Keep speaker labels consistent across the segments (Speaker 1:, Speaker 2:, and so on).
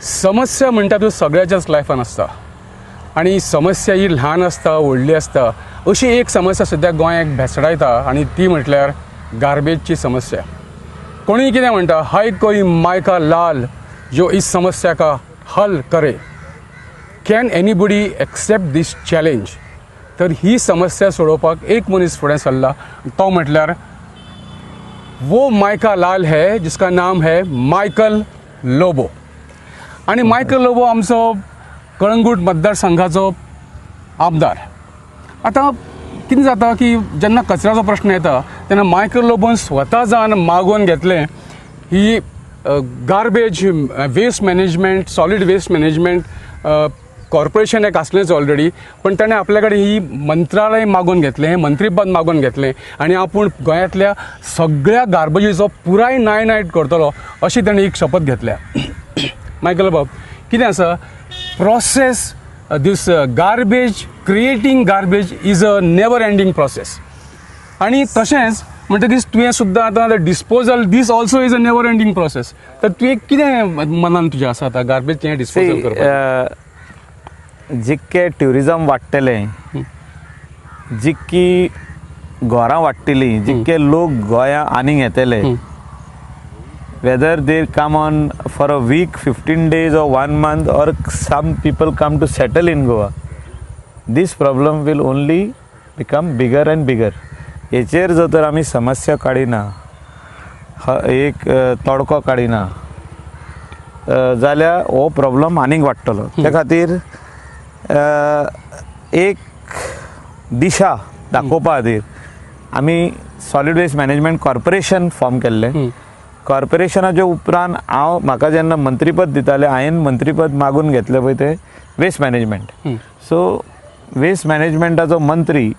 Speaker 1: समस्या म्हणटा त्यो सगळ्याच्याच लायफान आसता आनी समस्या ही ल्हान आसता, व्हडली आसता. अशी एक समस्या सद्या गोंयाक भेसडायता आनी ती म्हटल्यार गार्बेजची समस्या. कोणीय कितें म्हणटा, हाय कोई मायका लाल जो इस समस्या का हल करे. Can anybody accept this challenge? तर ही समस्या सोडोवपाक एक मनीस फुडें सरला, तो म्हटल्यार वो मायका लाल है जिसका नाम है मायकल लोबो. आणि मायकल लोबो आमचो कळंगूट मतदारसंघाचो आमदार. आतां कितें जाता की जेन्ना कचऱ्याचो प्रश्न येता तेन्ना मायकल लोबोन स्वता जावन मागोवन घेतलें ही garbage waste management, solid waste management corporation एक आसलेंच ऑलरेडी, पण ताणें आपल्या कडेन ही मंत्रालय मागोवन घेतलें, हें मंत्रीपद मागोवन घेतलें आनी आपूण गोंयांतल्या सगळ्या गार्बेजीचो पुराय नायनाट करतलो अशी ताणें एक शपथ घेतल्या. मायकल बाब, कितें आसा, process this garbage, creating garbage is a never ending process. आनी तशेंच म्हणटकीच तुवें सुद्दां आतां disposal, this also is a never ending process. तर तुवें कितें मनान तुजें आसा आतां गार्बेज हें डिस्पोजल करपाक?
Speaker 2: जितके ट्युरिजम वाडटलें, जितकी घरां वाडटलीं, जितके लोक गोंया आनीक येतले, whether they come on for a week, 15 days or one month, or some people come to settle in Goa, this problem will only become bigger and bigger. हेचेर जर तर आमी समस्या काडिना, एक तोडको काडिना जाल्यार हो प्रॉब्लम आनीक वाडटलो. त्या खातीर एक दिशा दाखोवपा खातीर आमी solid waste management corporation form केल्लें. कॉर्पोरेशनाच्या उपरांत हांव म्हाका जेन्ना मंत्रीपद दिताले, हांवें मंत्रीपद मागून घेतलें पळय तें वेस्ट मॅनेजमेंट. सो वेस्ट मॅनेजमेंटाचो मंत्री,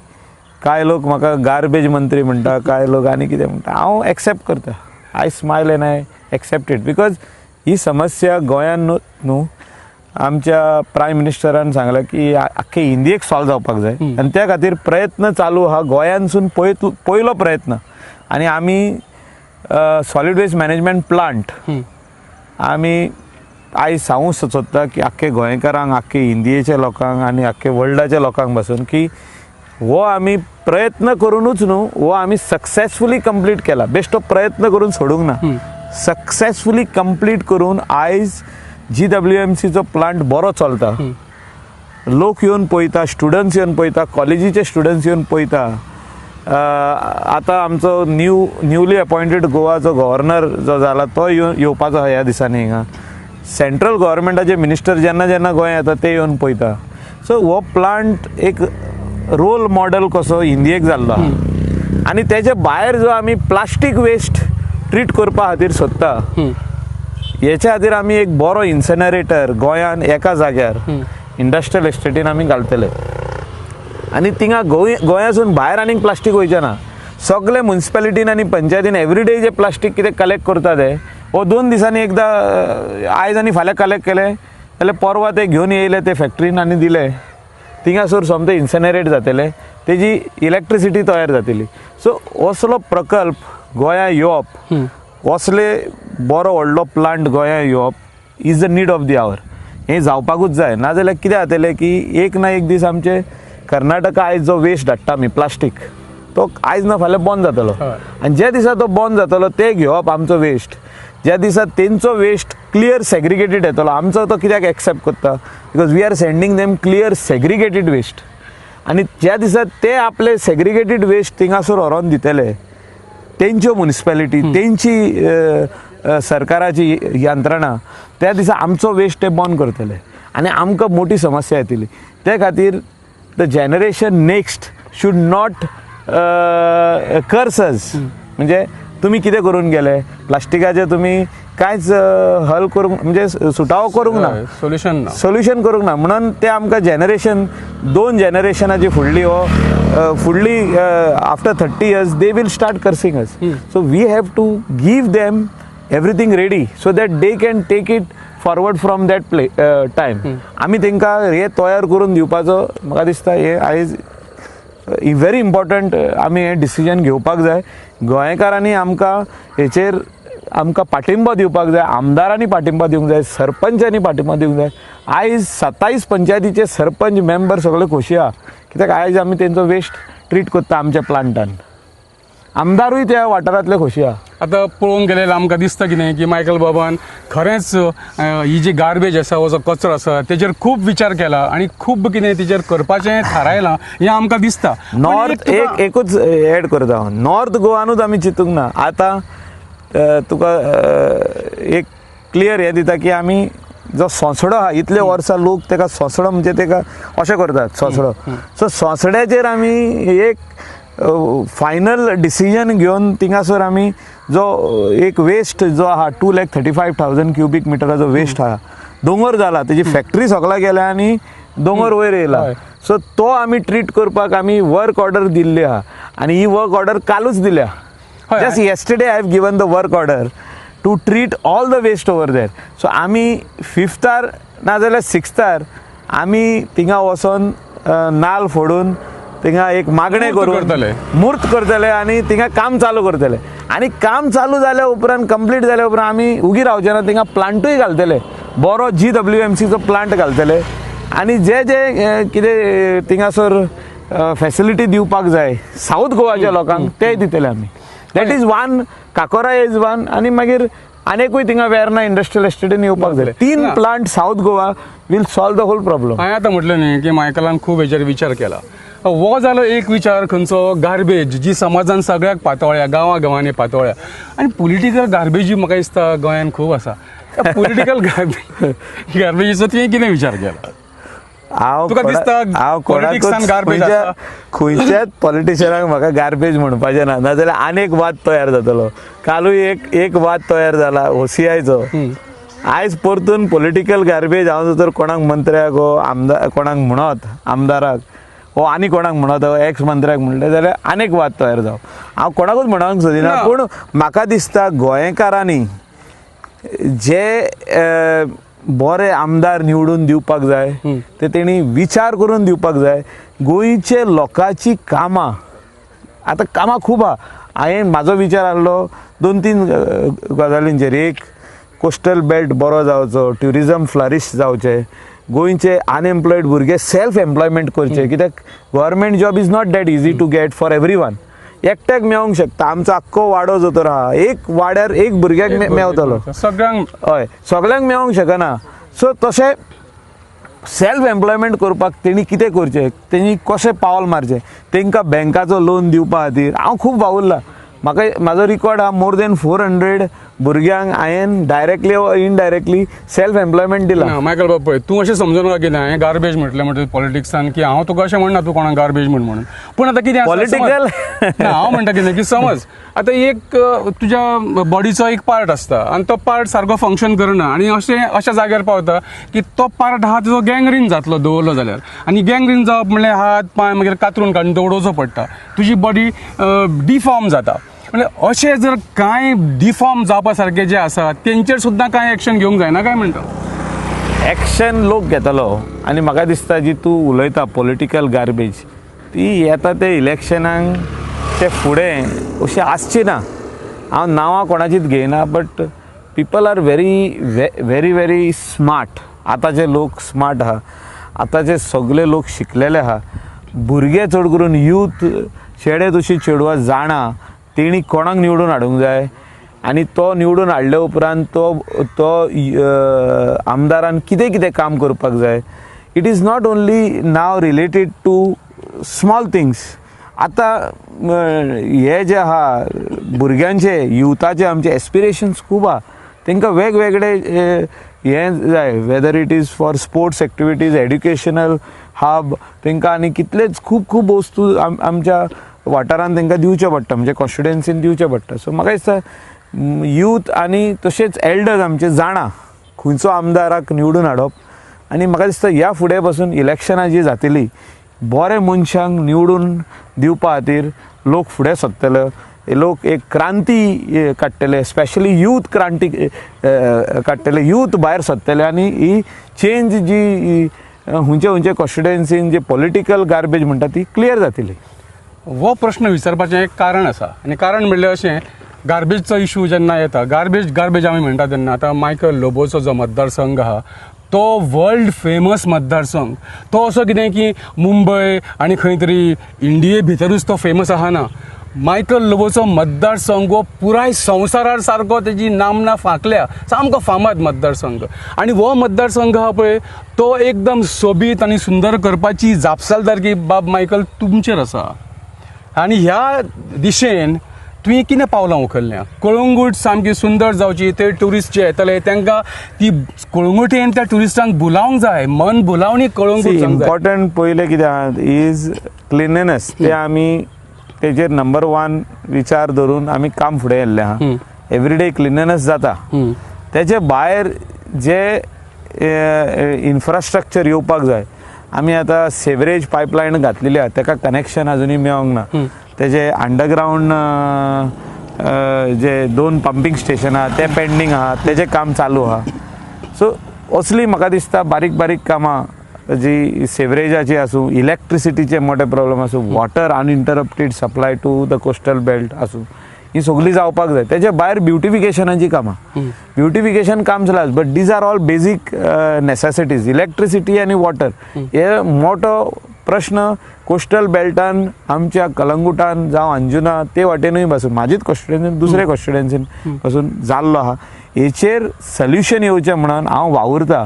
Speaker 2: कांय लोक म्हाका गार्बेज मंत्री म्हणटा, कांय लोक आनी कितें म्हणटा. हांव एक्सेप्ट करता. I smile and I accept it because ही समस्या गोंयान न्हू न्हू, आमच्या प्रायम मिनिस्टरान सांगलां की आख्खे इंडियेक सॉल्व जावपाक जाय आनी त्या खातीर प्रयत्न चालू आहा. गोंयांसून पयलो प्रयत्न आनी आमी सॉलीड वेस्ट मॅनेजमेंट प्लांट आमी आयज सांगूंक सोदता की आख्खे गोंयकारांक, आख्खे इंडियेच्या लोकांक आनी आख्खे वर्ल्डाच्या लोकांक पासून की हो आमी प्रयत्न करुनूच न्हू, हो आमी सक्सेसफुली कंप्लीट केला. बेश्टो प्रयत्न करून सोडूंक ना, सक्सेसफुली कंप्लीट करून आयज जीडब्ल्यू एम सीचो प्लांट बरो चलता. लोक येवन पळयता, स्टुडंट्स येवन पळयता, कॉलेजीचे स्टुडंट्स येवन पळयता. आतां आमचो न्यूली अपॉयंटेड गोवाचो गव्हर्नर जो जाला तो येवन येवपाचो आहा ह्या दिसांनी हिंगा. सेंट्रल गव्हर्मेंटाचे मिनिस्टर जेन्ना जेन्ना गोंया येता ते येवन पळयता. सो हो प्लांट एक रोल मॉडल कसो इंडियेक जाल्लो आहा. आनी तेजे भायर जो आमी प्लास्टीक वेस्ट ट्रीट करपा खातीर सोदता, हेच्या खातीर आमी एक बरो इन्सिनरेटर गोंयान एका जाग्यार इंडस्ट्रियल एस्टेटीन आमी घालतले आनी थिंगा गोंयासून भायर आनीक प्लास्टीक वयचें ना. सगळे मुन्सिपेलिटीन आनी पंचायतीन एवरीडे जे प्लास्टीक कितें कलेक्ट करता ते हो 2 दिसांनी एकदां, आयज आनी फाल्यां कलेक्ट केलें जाल्यार परवां ते घेवन येयले ते फॅक्टरीन आनी दिले. थिंगासर सोमतें इन्सिनरेट जातलें, तेजी इलेक्ट्रिसिटी तयार जातली. सो असलो प्रकल्प गोंया येवप, असले बरो व्हडलो प्लांट गोंया येवप is the need of the hour. हें जावपाकूच जाय. नाजाल्यार कितें जातलें की एक ना एक दीस आमचे कर्नाटका आयज जो वेस्ट धाडटा आमी प्लास्टीक, तो आयज ना फाल्यां बंद जातलो. आनी ज्या दिसा तो बंद जातलो ते घेवप आमचो वेस्ट, ज्या दिसा तेंचो वेस्ट क्लियर सेग्रिगेटेड येतलो, आमचो तो कित्याक एक्सेप्ट करता? Because we are sending them clear segregated waste. आनी ज्या दिसा ते आपले सेग्रिगेटेड वेस्ट थिंगासर व्हरोन दितले, तेंच्यो मुनिसिपेलिटी, तेंची अ, अ, सरकाराची यंत्रणा, त्या दिसा आमचो वेस्ट ते बंद करतले आनी आमकां मोठी समस्या येतली. ते खातीर the generation next should not curse us. म्हणजे तुमी कितें करून गेले, प्लास्टिकाचे तुमी कांयच हल करूंक, म्हणजे सुटावो करूंक ना.
Speaker 1: सोल्युशन ना.
Speaker 2: सोल्युशन करूंक ना म्हणून ते आमकां जनरेशन, दोन जनरेशनाची फुडली हो फुडली, after 30 years they will start cursing us. So we have to give them everything ready so that they can take it forward from that play time. आमी तांकां हे तयार करून दिवपाचो म्हाका दिसता हे आयज व्हेरी इम्पॉर्टंट. आमी हें डिसिजन घेवपाक जाय. गोंयकारांनी आमकां हेचेर आमकां पाठिंबो दिवपाक जाय, आमदारांनी पाठिंबो दिवंक जाय, सरपंचांनी पाठिंबो दिवंक जाय. आयज 27 पंचायतीचे सरपंच मेंबर सगळे खोशी आहा, कित्याक आयज आमी तेंचो वेस्ट ट्रीट करता आमच्या प्लांटान. आमदारूय त्या वाठारांतले खोशी आहा.
Speaker 1: आतां पळोवंक गेल्यार आमकां दिसता कितें की मायकल बाबान खरेंच ही जी गार्बेज आसा, हो जो कचरो आसा तेजेर खूब विचार केला आनी खूब कितें तेजेर करपाचें थारायलां हें आमकां दिसता. पण
Speaker 2: नॉर्थ
Speaker 1: तुका-
Speaker 2: एक एकूच एड करता हांव, नॉर्थ गोवानूच आमी चिंतूंक ना. आतां तुका एक क्लियर हें दिता की आमी जो सोंसडो आहा, इतले वर्सां लोक तेका सोंसडो म्हणजे तेका अशें करतात सोंसडो. सो सोंसड्याचेर आमी एक फायनल डिसिजन घेवन थिंगासर आमी जो एक वेस्ट जो आहा 2,35,000 क्युबीक मिटराचो वेस्ट आहा, दोंगर जाला, तेजी फॅक्टरी सगळ्या गेल्या आनी दोंगर वयर येयला. सो तो आमी ट्रीट करपाक आमी वर्क ऑर्डर दिल्ली आहा आनी ही वर्क ऑर्डर कालूच दिल्या. Just yesterday I have given the work order to treat all the waste over there. So आमी फिफ्तार नाजाल्यार सिक्स्थार आमी थिंगा वचोन नाल फोडून थिंगा एक मागणें
Speaker 1: मूर्त
Speaker 2: करून
Speaker 1: करतले.
Speaker 2: मूर्त करतले आनी थिंगा काम चालू करतले. आनी काम चालू जाल्या उपरांत, कंप्लीट जाल्या उपरांत आमी उगी रावचे ना, थिंगा प्लांटूय घालतले, बरो GWMCचो प्लांट घालतले आनी जे जे कितें थिंगासर फॅसिलिटी दिवपाक जाय सावथ गोवाच्या लोकांक तेय दितले आमी. That is one, Cacora is one, आनी मागीर आनीकूय थिंगा वेर्ना इंडस्ट्रियल एस्टेटीन येवपाक जाय. तीन
Speaker 1: ना.
Speaker 2: Plant South Goa will solve the whole problem.
Speaker 1: हांवें आतां म्हटलें न्ही की मायकलान खूब हेजेर विचार केला. हो जालो एक विचार खंयचो गार्बेज जी समाजान सगळ्याक पातळ्या, गांवा गांवांनी पातळ्या. आनी पॉलिटिकल गार्बेजूय म्हाका दिसता गोंयान खूब आसा. त्या पॉलिटिकल गार्बेजीचो तुवें कितें विचार केला?
Speaker 2: हांव
Speaker 1: तुका दिसता
Speaker 2: हांव
Speaker 1: पॉलिटिक्सान
Speaker 2: कोणाकूच
Speaker 1: garbage आसा?
Speaker 2: खंयच्याच पॉलिटिशियनाक म्हाका गार्बेज म्हणपाचें ना, नाजाल्यार आनीक वाद तयार जातलो. कालूय एक एक वाद तयार जाला ओसीआयचो. आयज परतून पॉलिटिकल गार्बेज हांव जर कोणाक मंत्र्याक हो आमदार कोणाक म्हणत, आमदाराक हो आनी कोणाक म्हणत, एक्स मंत्र्याक म्हणलें जाल्यार आनीक वाद तयार जावं. हांव कोणाकूच म्हणूंक सोदिना,
Speaker 1: ना.
Speaker 2: पूण म्हाका दिसता गोंयकारांनी जे बरे आमदार निवडून दिवपाक जाय ते तेणी विचार करून दिवपाक जाय. गोंयचे लोकांची कामां, आतां कामां खूब आहा. हांवें म्हाजो विचार आहलो दोन तीन गजालींचेर. एक कोस्टल बेल्ट बरो जावचो, ट्युरिजम फ्लरीश जावचें, गोंयचे अनएम्प्लॉयड भुरगे सेल्फ एम्प्लॉयमेंट करचे, कित्याक government job is not that easy to get for every one. एकट्याक मेळोंक शकता. आमचो आख्खो वाडो जो तर आहा, एक वाड्यार एक भुरग्याक मेवतलो,
Speaker 1: सगळ्यांक.
Speaker 2: हय, सगळ्यांक मेळोंक शकना. सो तशें सेल्फ एम्प्लॉयमेंट करपाक तेणी कितें करचें, तेणी कशें पावल मारचें, तांकां बँकाचो लोन दिवपा खातीर हांव खूब वावुरला. म्हाका म्हाजो रिकॉर्ड आहा, मोर देन 400 भुरग्यांक हांवें डायरेक्टली वा इनडायरेक्टली सेल्फ एम्प्लॉयमेंट दिला.
Speaker 1: ना मायकल बाब, पळय, तूं अशें समजू नाका कितें हांवें गार्बेज म्हटलें म्हणटा पॉलिटिक्सान की हांव तुका अशें म्हणना तूं कोणाक गार्बेज म्हण म्हणून. पूण आतां कितें आसा, समज-
Speaker 2: Political?
Speaker 1: ना, हांव म्हणटा कितें की समज आतां एक तुज्या बॉडीचो एक पार्ट आसता आनी तो पार्ट सारको फंक्शन करना आनी अशें अशा जाग्यार पावता की तो पार्ट आहा तुजो गँग्रीन जातलो दवरलो जाल्यार. आनी गँग्रीन जावप म्हणल्यार हात पांय मागीर कातरून काडून तो उडोवचो पडटा, तुजी बॉडी डिफॉर्म जाता. म्हणजे अशें जर कांय डिफॉर्म जावपा सारकें जें आसा तेंचेर सुद्दां कांय एक्शन घेवंक जायना काय म्हणटा?
Speaker 2: एक्शन लोक घेतलो आनी म्हाका दिसता जी तूं उलयता पॉलिटिकल गार्बेज ती येता ते इलेक्शनाक ते फुडें अशी आसची ना. हांव नांवां कोणाचीच घेयना, but people are very very very smart. आतांचे लोक स्मार्ट आहा, आतांचे सगळे लोक शिकलेले आहा. भुरगे चड करून यूथ, चेडे तशी चेडवां जाणा तेणी कोणाक निवडून हाडूंक जाय आनी तो निवडून हाडले उपरांत तो तो आमदारान कितें कितें काम करपाक जाय. It is not only now related to small things. आतां हे जे आहा भुरग्यांचे, युथाचे आमचे एस्पिरेशन्स खूब आहा. तांकां वेगवेगळे हें जाय, whether it is for sports activities, educational hub, तांकां आनी कितलेच खूब खूब वस्तू आमच्या वाठारान तांकां दिवचें पडटा, म्हणजे कॉन्स्टिट्युएन्सीन दिवचें पडटा. सो म्हाका दिसता यूथ आनी तशेंच एल्डर्स आमचे जाणा खंयचो आमदाराक निवडून हाडप. आनी म्हाका दिसता ह्या फुडें पासून इलेक्शनां जीं जातलीं, बरे मनशांक निवडून दिवपा खातीर लोक फुडें सरतले, लोक एक क्रांती काडटले, स्पेशली यूथ क्रांती काडटले, यूथ भायर सरतले आनी ही चेंज जी हुंचे हुंचे कॉन्स्टिट्युएन्सीन जी पॉलिटिकल गार्बेज म्हणटा ती क्लियर जातली.
Speaker 1: हो प्रश्न विचारपाचें एक कारण आसा आनी कारण म्हणल्यार अशें, गार्बेजचो इशू जेन्ना येता, गार्बेज गार्बेज आमी म्हणटा तेन्ना आतां मायकल लोबोचो जो मतदारसंघ आहा तो वर्ल्ड फेमस मतदारसंघ. तो असो कितें की मुंबय आनी खंय तरी इंडिये भितरूच तो फेमस आहा ना. मायकल लोबोचो मतदारसंघ हो पुराय संवसारार सारको तेजी नामना फांकल्या, सामको फामाद मतदारसंघ. आनी हो मतदारसंघ आहा पळय तो एकदम सोबीत आनी सुंदर करपाची जापसालदारकी बाब मायकल तुमचेर आसा. आनी ह्या दिशेन तुवें कितें पावलां उखल्ल्या? कळंगूट सामकी सुंदर जावची, ते ट्युरिस्ट जे येतले तांकां ती कळंगुटेन त्या ट्युरिस्टांक भुलावंक जाय, मन भुलावणी कळंगूट जावंक जाय.
Speaker 2: इम्पॉर्टंट पयलें कितें आहा is cleanliness. ते आमी तेजेर नंबर वन विचार धरून आमी काम फुडें येयल्लें आहा. एवरीडे क्लिननेस जाता. तेजे भायर जे इन्फ्रास्ट्रक्चर येवपाक जाय, आमी आतां सेवरेज पायपलायन घातलेली आहा, तेका कनेक्शन अजुनूय मेळोंक ना. तेजे अंडरग्रावंड जे दोन पंपींग स्टेशन आहा ते पेंडींग आहा, तेजें काम चालू आहा. सो असली म्हाका दिसता बारीक बारीक कामां जी सेवरेजाची आसूं, इलेक्ट्रिसिटीचे मोठे प्रॉब्लम आसूं, water uninterrupted supply to the coastal belt आसूं, ही सगळी जावपाक जाय. तेजे भायर ब्युटिफिकेशनाची कामां, ब्युटिफिकेशन काम Chilas, but these are all basic necessities. Electricity आनी वॉटर हे मोठो प्रश्न कोस्टल बेल्टान आमच्या कलंगुटान जावं अंजुना ते वाटेनूय पासून, म्हाजीच कॉन्स्टिट्युएन्सीन, दुसरे कॉन्स्टिट्युएन्सीन पासून जाल्लो आहा. हेचेर सोल्युशन येवचें म्हणून हांव वावुरता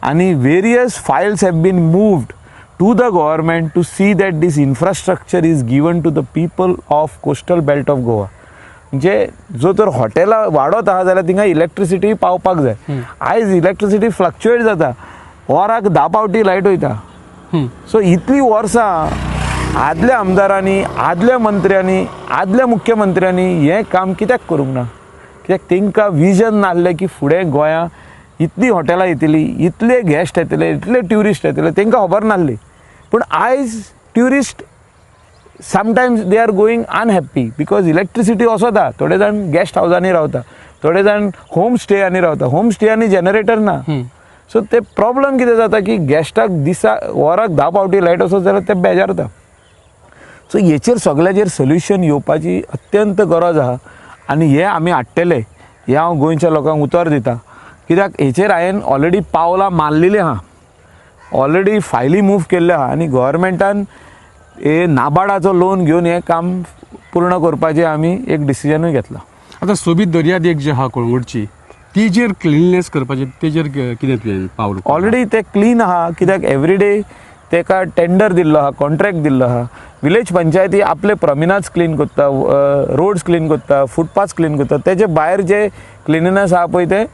Speaker 2: आनी various files have been moved to the government to see that this infrastructure is given to the people of coastal belt of Goa. म्हणजे जो तर हॉटेलां वाडत आहा जाल्यार थिंगा इलेक्ट्रिसिटी पावपाक जाय. आयज इलेक्ट्रिसिटी फ्लक्चुएट जाता, वराक 10 फावटी लायट वयता. सो इतली वर्सां आदल्या आमदारांनी, आदल्या मंत्र्यांनी, आदल्या मुख्यमंत्र्यांनी हें काम कित्याक करूंक ना? कित्याक तांकां विजन नासलें की फुडें गोंया इतलीं हॉटेलां येतलीं, इतले गेस्ट येतले, इतले ट्युरिस्ट येतले, तांकां खबर नासली. पूण आयज tourist sometimes they are going unhappy because electricity वचता. थोडे जाण गेस्ट हावजांनी रावता, थोडे जाण होम स्टेयांनी रावता, होम स्टेयांनी जनरेटर ना. सो ते प्रॉब्लम कितें जाता की गेस्टाक दिसा वराक 10 फावटी लायट वचत जाल्यार ते बेजारता. सो हेचेर सगळ्याचेर सोल्युशन येवपाची अत्यंत गरज आहा आनी हें आमी हाडटले, हें हांव गोंयच्या लोकांक उतर दिता. कित्याक हेचेर हांवें ऑलरेडी पावलां मारलेलीं आहा, ऑलरेडी फायली मूव केल्ल्यो आहा आनी गोवोरमेंटान हे नाबार्डाचो लोन घेवन हें काम पूर्ण करपाचें आमी एक डिसिजनूय घेतलां.
Speaker 1: आतां सोबीत दर्यादेग जी आहा कळंगूटची, तेजेर क्लिननेस करपाचें, तेजेर कितें तुवें पावल उखल्लां?
Speaker 2: ऑलरेडी ते क्लीन आहा, कित्याक एवरीडे तेका टेंडर दिल्लो आहा, कॉन्ट्रॅक्ट दिल्लो आहा. विलेज पंचायती आपले प्रमिनाज क्लीन करता, रोड्स क्लीन करता, फुटपाथ्स क्लीन करता. तेजे भायर जे क्लिनिनेस आहा पळय ते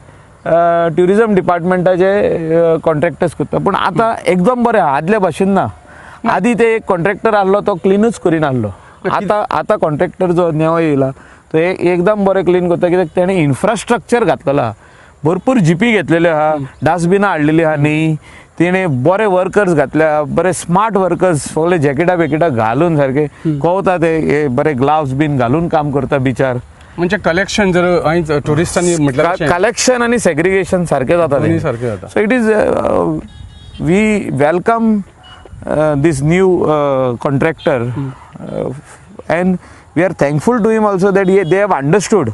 Speaker 2: ट्युरिजम डिपार्टमेंटाचे कॉन्ट्रॅक्टर्स करता. पूण आतां एकदम बरें आहा, आदल्या भाशेन ना. आदी ते एक कॉन्ट्रॅक्टर आहलो तो क्लिनूच करिनासलो. आतां आतां कॉन्ट्रॅक्टर जो नेवो येयला तो एकदम बरें क्लीन करता, कित्याक तेणें इन्फ्रास्ट्रक्चर घातलेलो आहा, भरपूर जिपी घेतलेल्यो आहा, डस्टबिनां हाडलेली आहा न्ही, तेणें बरे वर्कर्स घातल्या, बरे स्मार्ट वर्कर्स, सगळे जॅकेटां बेकेटां घालून सारके कवता ते, हे बरे ग्लावज बीन घालून काम करता बिचार.
Speaker 1: म्हणजे कलेक्शन जर हांवें ट्युरिस्टांनी म्हटल्यार अशें
Speaker 2: कलेक्शन आनी सेग्रिगेशन सारकें जाता.
Speaker 1: दोनूय सारकें जाता.
Speaker 2: So it is, we welcome this new contractor and we are thankful to him also that they have understood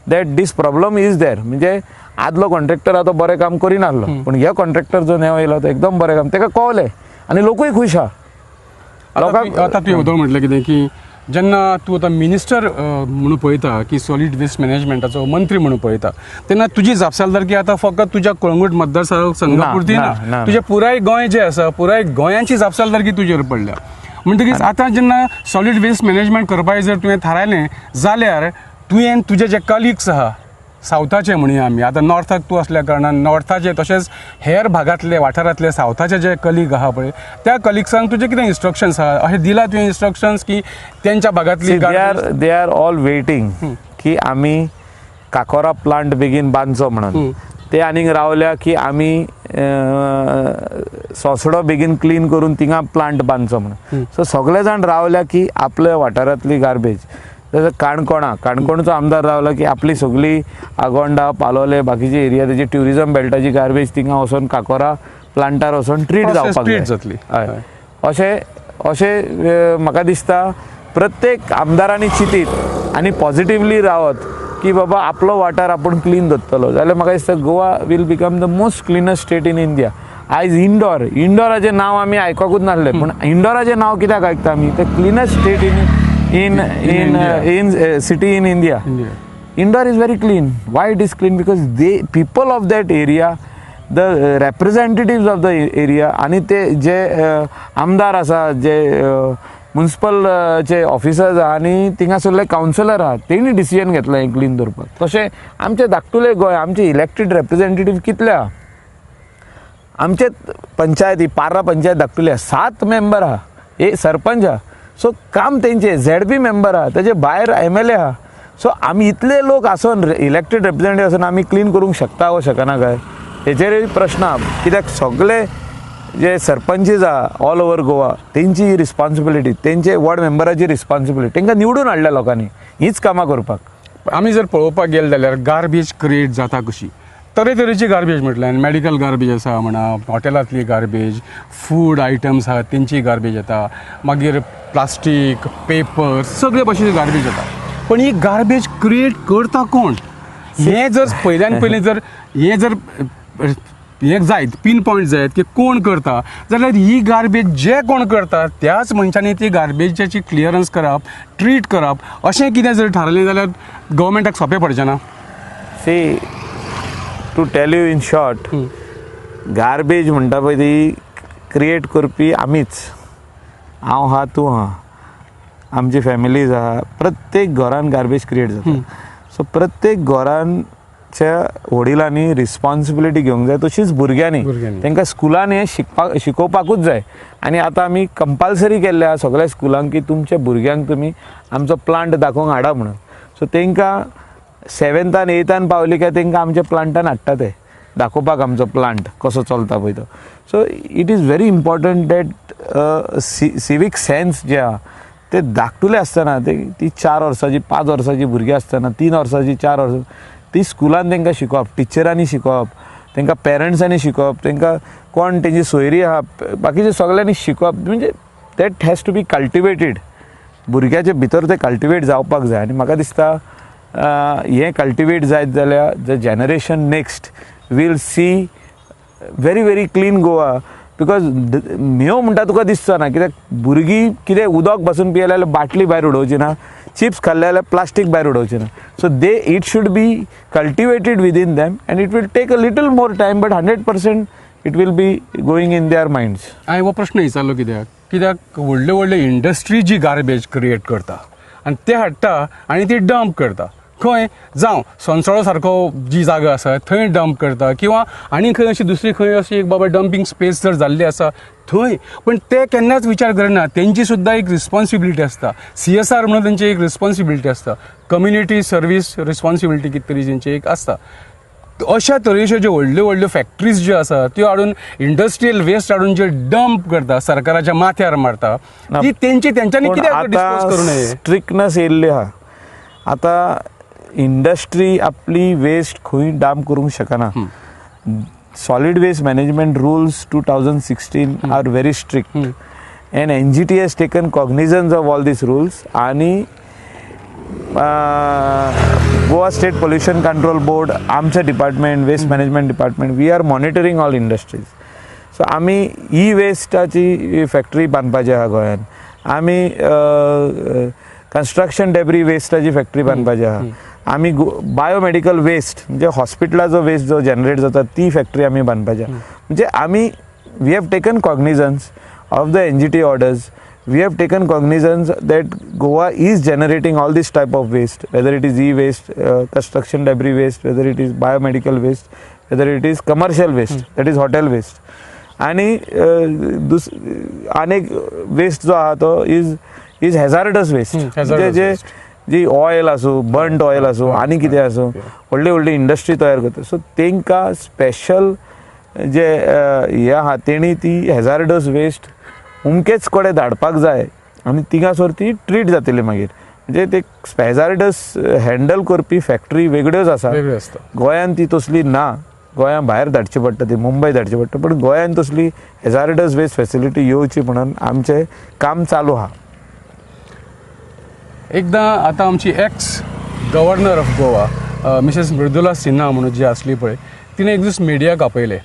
Speaker 2: that this problem is there. म्हणजे आदलो कॉन्ट्रॅक्टर आहा तो बरें काम करिनासलो, पूण हे कॉन्ट्रॅक्टर जो नेवो येयलो तो एकदम बरें काम, ताका कळलें आनी लोकूय खूश आहा. लोकांक
Speaker 1: आतां तुवें वदळ म्हटलें कितें की जेन्ना तूं आतां मिनिस्टर म्हणून पळयता की सॉलीड वेस्ट मॅनेजमेंटाचो मंत्री म्हणून पळयता तेन्ना तुजी जापसालदारकी आतां फकत तुज्या कळंगूट मतदारसंघा पुरती
Speaker 2: ना,
Speaker 1: ना,
Speaker 2: ना.
Speaker 1: तुजें पुराय गोंय जें आसा, पुराय गोंयाची जापसालदारकी तुजेर पडल्या. म्हणटकीच आतां जेन्ना सॉलीड वेस्ट मॅनेजमेंट करपाचें जर तुवें थारायलें जाल्यार तुवें तुजे जे कलिग्स आहा सावथाचे म्हणया आमी, आतां नॉर्थाक तूं आसल्या कारणान नॉर्थाचे तशेंच हेर भागांतले वाठारांतले सावथाचे जे कलीग आहा पळय त्या कलिग्सांक तुजें कितें इन्स्ट्रक्शन्स आहा, अशें दिलां तुवें इन्स्ट्रक्शन्स की तेंच्या भागांतली
Speaker 2: they are all waiting की आमी काकोरा प्लांट बेगीन बांदचो म्हणून. ते आनीक रावल्या की आमी सोसडो बेगीन क्लीन करून थिंगा प्लांट बांदचो म्हणून. सो सगळे जाण रावल्या की आपल्या वाठारांतली गार्बेज. तशें काणकोणा, काणकोणचो आमदार रावला की आपली सगळी आगोंडा, पालोले, बाकीची एरिया तेजी ट्युरिजम बेल्टाची गार्बेज थिंगा वचोन काकोरा प्लांटार वचोन ट्रीट जावपाक
Speaker 1: ट्रीट जातली.
Speaker 2: हय, अशें अशें म्हाका दिसता प्रत्येक आमदारांनी चिंतीत आनी पॉझिटिवली रावत की बाबा आपलो वाठार आपूण क्लीन दवरतलो जाल्यार म्हाका दिसता Goa will become the most cleanest state in India. आयज इंडोर, इंडोराचें नांव आमी आयकूंकूच नासलें, पूण इंडोराचें नांव कित्याक आयकता आमी? ते cleanest state in in city in India.
Speaker 1: India.
Speaker 2: Indore is very clean. Why it is clean? Because they people of that area, the representatives of the area आणि ते जे आमदार आसा, जे मुन्सिपल चे ऑफिसर्स आहा आनी थिंगासरले कावन्सिलर आहा, तेणी डिसिजन घेतलां हें क्लीन दवरपाक. तशें आमचें धाकटुलें गोंय, आमचे इलेक्टेड रेप्रेझेंटेटीव कितले आहा? आमचे पंचायती, पार्रा पंचायत धाकटुली आहा, सात मेंबर आहा, एक सरपंच आहा. सो काम तेंचे, झेडपी मेंबर आहा, तेजे भायर एमएलए आहा. सो आमी इतले लोक आसून, इलेक्टेड रेप्रेझेंटेटीव आसून आमी क्लीन करूंक शकता वो शकना काय, हेचेरूय प्रश्न आहा. कित्याक सगळे जे सरपंचीस आहा ऑल ओवर गोवा, तेंची ही रिस्पॉन्सिबिलिटी, तेंचे वॉर्ड मेंबराची रिस्पॉन्सिबिलिटी, तांकां निवडून हाडल्या लोकांनी हीच कामां करपाक.
Speaker 1: आमी जर पळोवपाक गेले जाल्यार गार्बेज क्रिएट जाता कशी? तरेतरेची गार्बेज म्हटल्यार मेडिकल गार्बेज आसा म्हणा, हॉटेलांतली गार्बेज, फूड आयटम्स आहा तेंची गार्बेज येता, मागीर प्लास्टीक, पेपर, सगळे भाशेची गार्बेज येता. पण ही गार्बेज क्रिएट करता कोण, हें जर पयल्यान पयलीं जर हें जर हें जायत, पीन पॉयंट जायत की कोण करता, जाल्यार ही गार्बेज जे कोण करता त्याच मनशांनी ती गार्बेजाची क्लियरन्स करप, ट्रीट करप, अशें कितें जर थारलें जाल्यार गव्हर्मेंटाक सोंपें पडचें ना?
Speaker 2: See, to tell you in short, garbage म्हणटा पळय ती क्रिएट करपी आमीच. हांव आहा, तूं आहा, आमची फॅमिलीज आहा, प्रत्येक घरान गार्बेज क्रिएट जाता. सो प्रत्येक घरांच्या वडिलांनी रिस्पॉन्सिबिलिटी घेवंक जाय, तशीच भुरग्यांनी.
Speaker 1: भुरग्यांनी.
Speaker 2: तांकां स्कुलान हें शिकपाक शिकोवपाकूच जाय. आनी आतां आमी कंपल्सरी केल्लें आहा सगळ्या स्कुलांक की तुमच्या भुरग्यांक तुमी आमचो प्लांट दाखोवंक हाडा म्हणून. सो तांकां सेवन्थान एथान पावली काय तांकां आमच्या प्लांटान हाडटा ते दाखोवपाक, आमचो प्लांट कसो चलता पळय तो. So it is very important that civic sense जे आहा ते धाकटुले आसतना, ते ती 4 वर्सांची, 5 वर्सांची भुरगीं आसतना, 3 वर्सांची, 4 वर्सां, ती स्कुलान तांकां शिकोवप, टिचरांनी शिकोवप, तांकां पेरंट्सांनी शिकोवप, तांकां कोण तेंची सोयरी आहा बाकीचे सगळ्यांनी शिकोवप. म्हणजे that has to be cultivated. भुरग्याचे भितर ते कल्टिवेट जावपाक जाय. आनी म्हाका दिसता हें कल्टिवेट जायत जाल्यार the generation next will see very very clean Goa, because म्हेंव म्हणटा तुका दिसचो ना, कित्याक भुरगीं कितें उदक बसून पियेले जाल्यार बाटली भायर उडोवची ना, चिप्स खाल्ले जाल्यार प्लास्टीक भायर उडोवची ना. So they it should be cultivated within them and it will take a little more time, but 100% it will be going in their minds.
Speaker 1: हांवें हो प्रश्न विचारलो कित्याक, कित्याक व्हडल्यो व्हडल्यो इंडस्ट्री जी गार्बेज क्रिएट करता आनी ते हाडटा आनी ती डंप करता खंय, जावं सोनसळो सारको जी जागा आसा थंय डंप करता किंवा आनी खंय अशी दुसरी खंय अशी एक बाबा डंपींग स्पेस जर जाल्ली आसा थंय. पण ते केन्नाच विचार करना, तेंची सुद्दां एक रिस्पॉन्सिबिलिटी आसता, सीएसआर म्हणून तेंची एक रिस्पॉन्सिबिलिटी आसता, कम्युनिटी सर्वीस रिस्पॉन्सिबिलिटी कितें तरी तेंची एक आसता. अशा तरेच्यो ज्यो व्हडल्यो व्हडल्यो फॅक्टरीज ज्यो आसा त्यो हाडून इंडस्ट्रियल वेस्ट हाडून जे डंप करता, सरकाराच्या माथ्यार मारता, ती तेंची तेंच्यांनी
Speaker 2: पूण
Speaker 1: कित्याक डिस्पोज करूं
Speaker 2: आतां
Speaker 1: नये?
Speaker 2: स्ट्रिक्टनस येयल्ली आहा. आतां इंडस्ट्री आपली वेस्ट खंय डंप करूंक शकना. Solid waste management rules 2016 are very strict and NGT has taken cognizance of all these rules. आणि Goa State Pollution Control Board, आमचें department, waste management department, we are monitoring all industries. So आमी E वेस्टाची factory बांदपाची आहा गोंयांत, आमी construction debris वेस्टाची factory बांदपाची आहा, आमी biomedical waste म्हणजे हॉस्पिटलाचो waste जो जनरेट जाता ती फॅक्टरी आमी बांदपाची आहा. म्हणजे आमी we have taken cognizance of the NGT orders. We have taken cognizance that Goa is generating all this type of waste, whether it is e-waste, construction debris waste, whether it is biomedical waste, whether it is commercial waste, that is hotel waste. आणि दुस अनेक waste जो आहा तो is hazardous waste, म्हणजे
Speaker 1: hazardous
Speaker 2: जे
Speaker 1: waste.
Speaker 2: जी oil आसूं, burnt oil आसूं, आनी कितें आसूं, व्हडली व्हडली इंडस्ट्री तयार करता. सो तांकां स्पेशल जे हे आहा, तेणी ती हॅझार्डस वेस्ट अमकेच कडेन धाडपाक जाय आनी थिंगासर ती ट्रीट जातली मागीर. म्हणजे ते हॅझार्डस हँडल करपी फॅक्टरी वेगळ्योच आसा.
Speaker 1: वेगळी आसता.
Speaker 2: गोंयान ती तसली ना, गोंया भायर धाडची पडटा, ती मुंबय धाडची पडटा. पण गोंयान तसली हॅझार्डस वेस्ट फॅसिलिटी येवची म्हणून आमचें काम चालू आहा.
Speaker 1: एकदां आतां आमची x Governor of Goa Mrs Mridula Sinha म्हणून जी आसली पळय, तिणें एक दीस मिडियाक आपयलें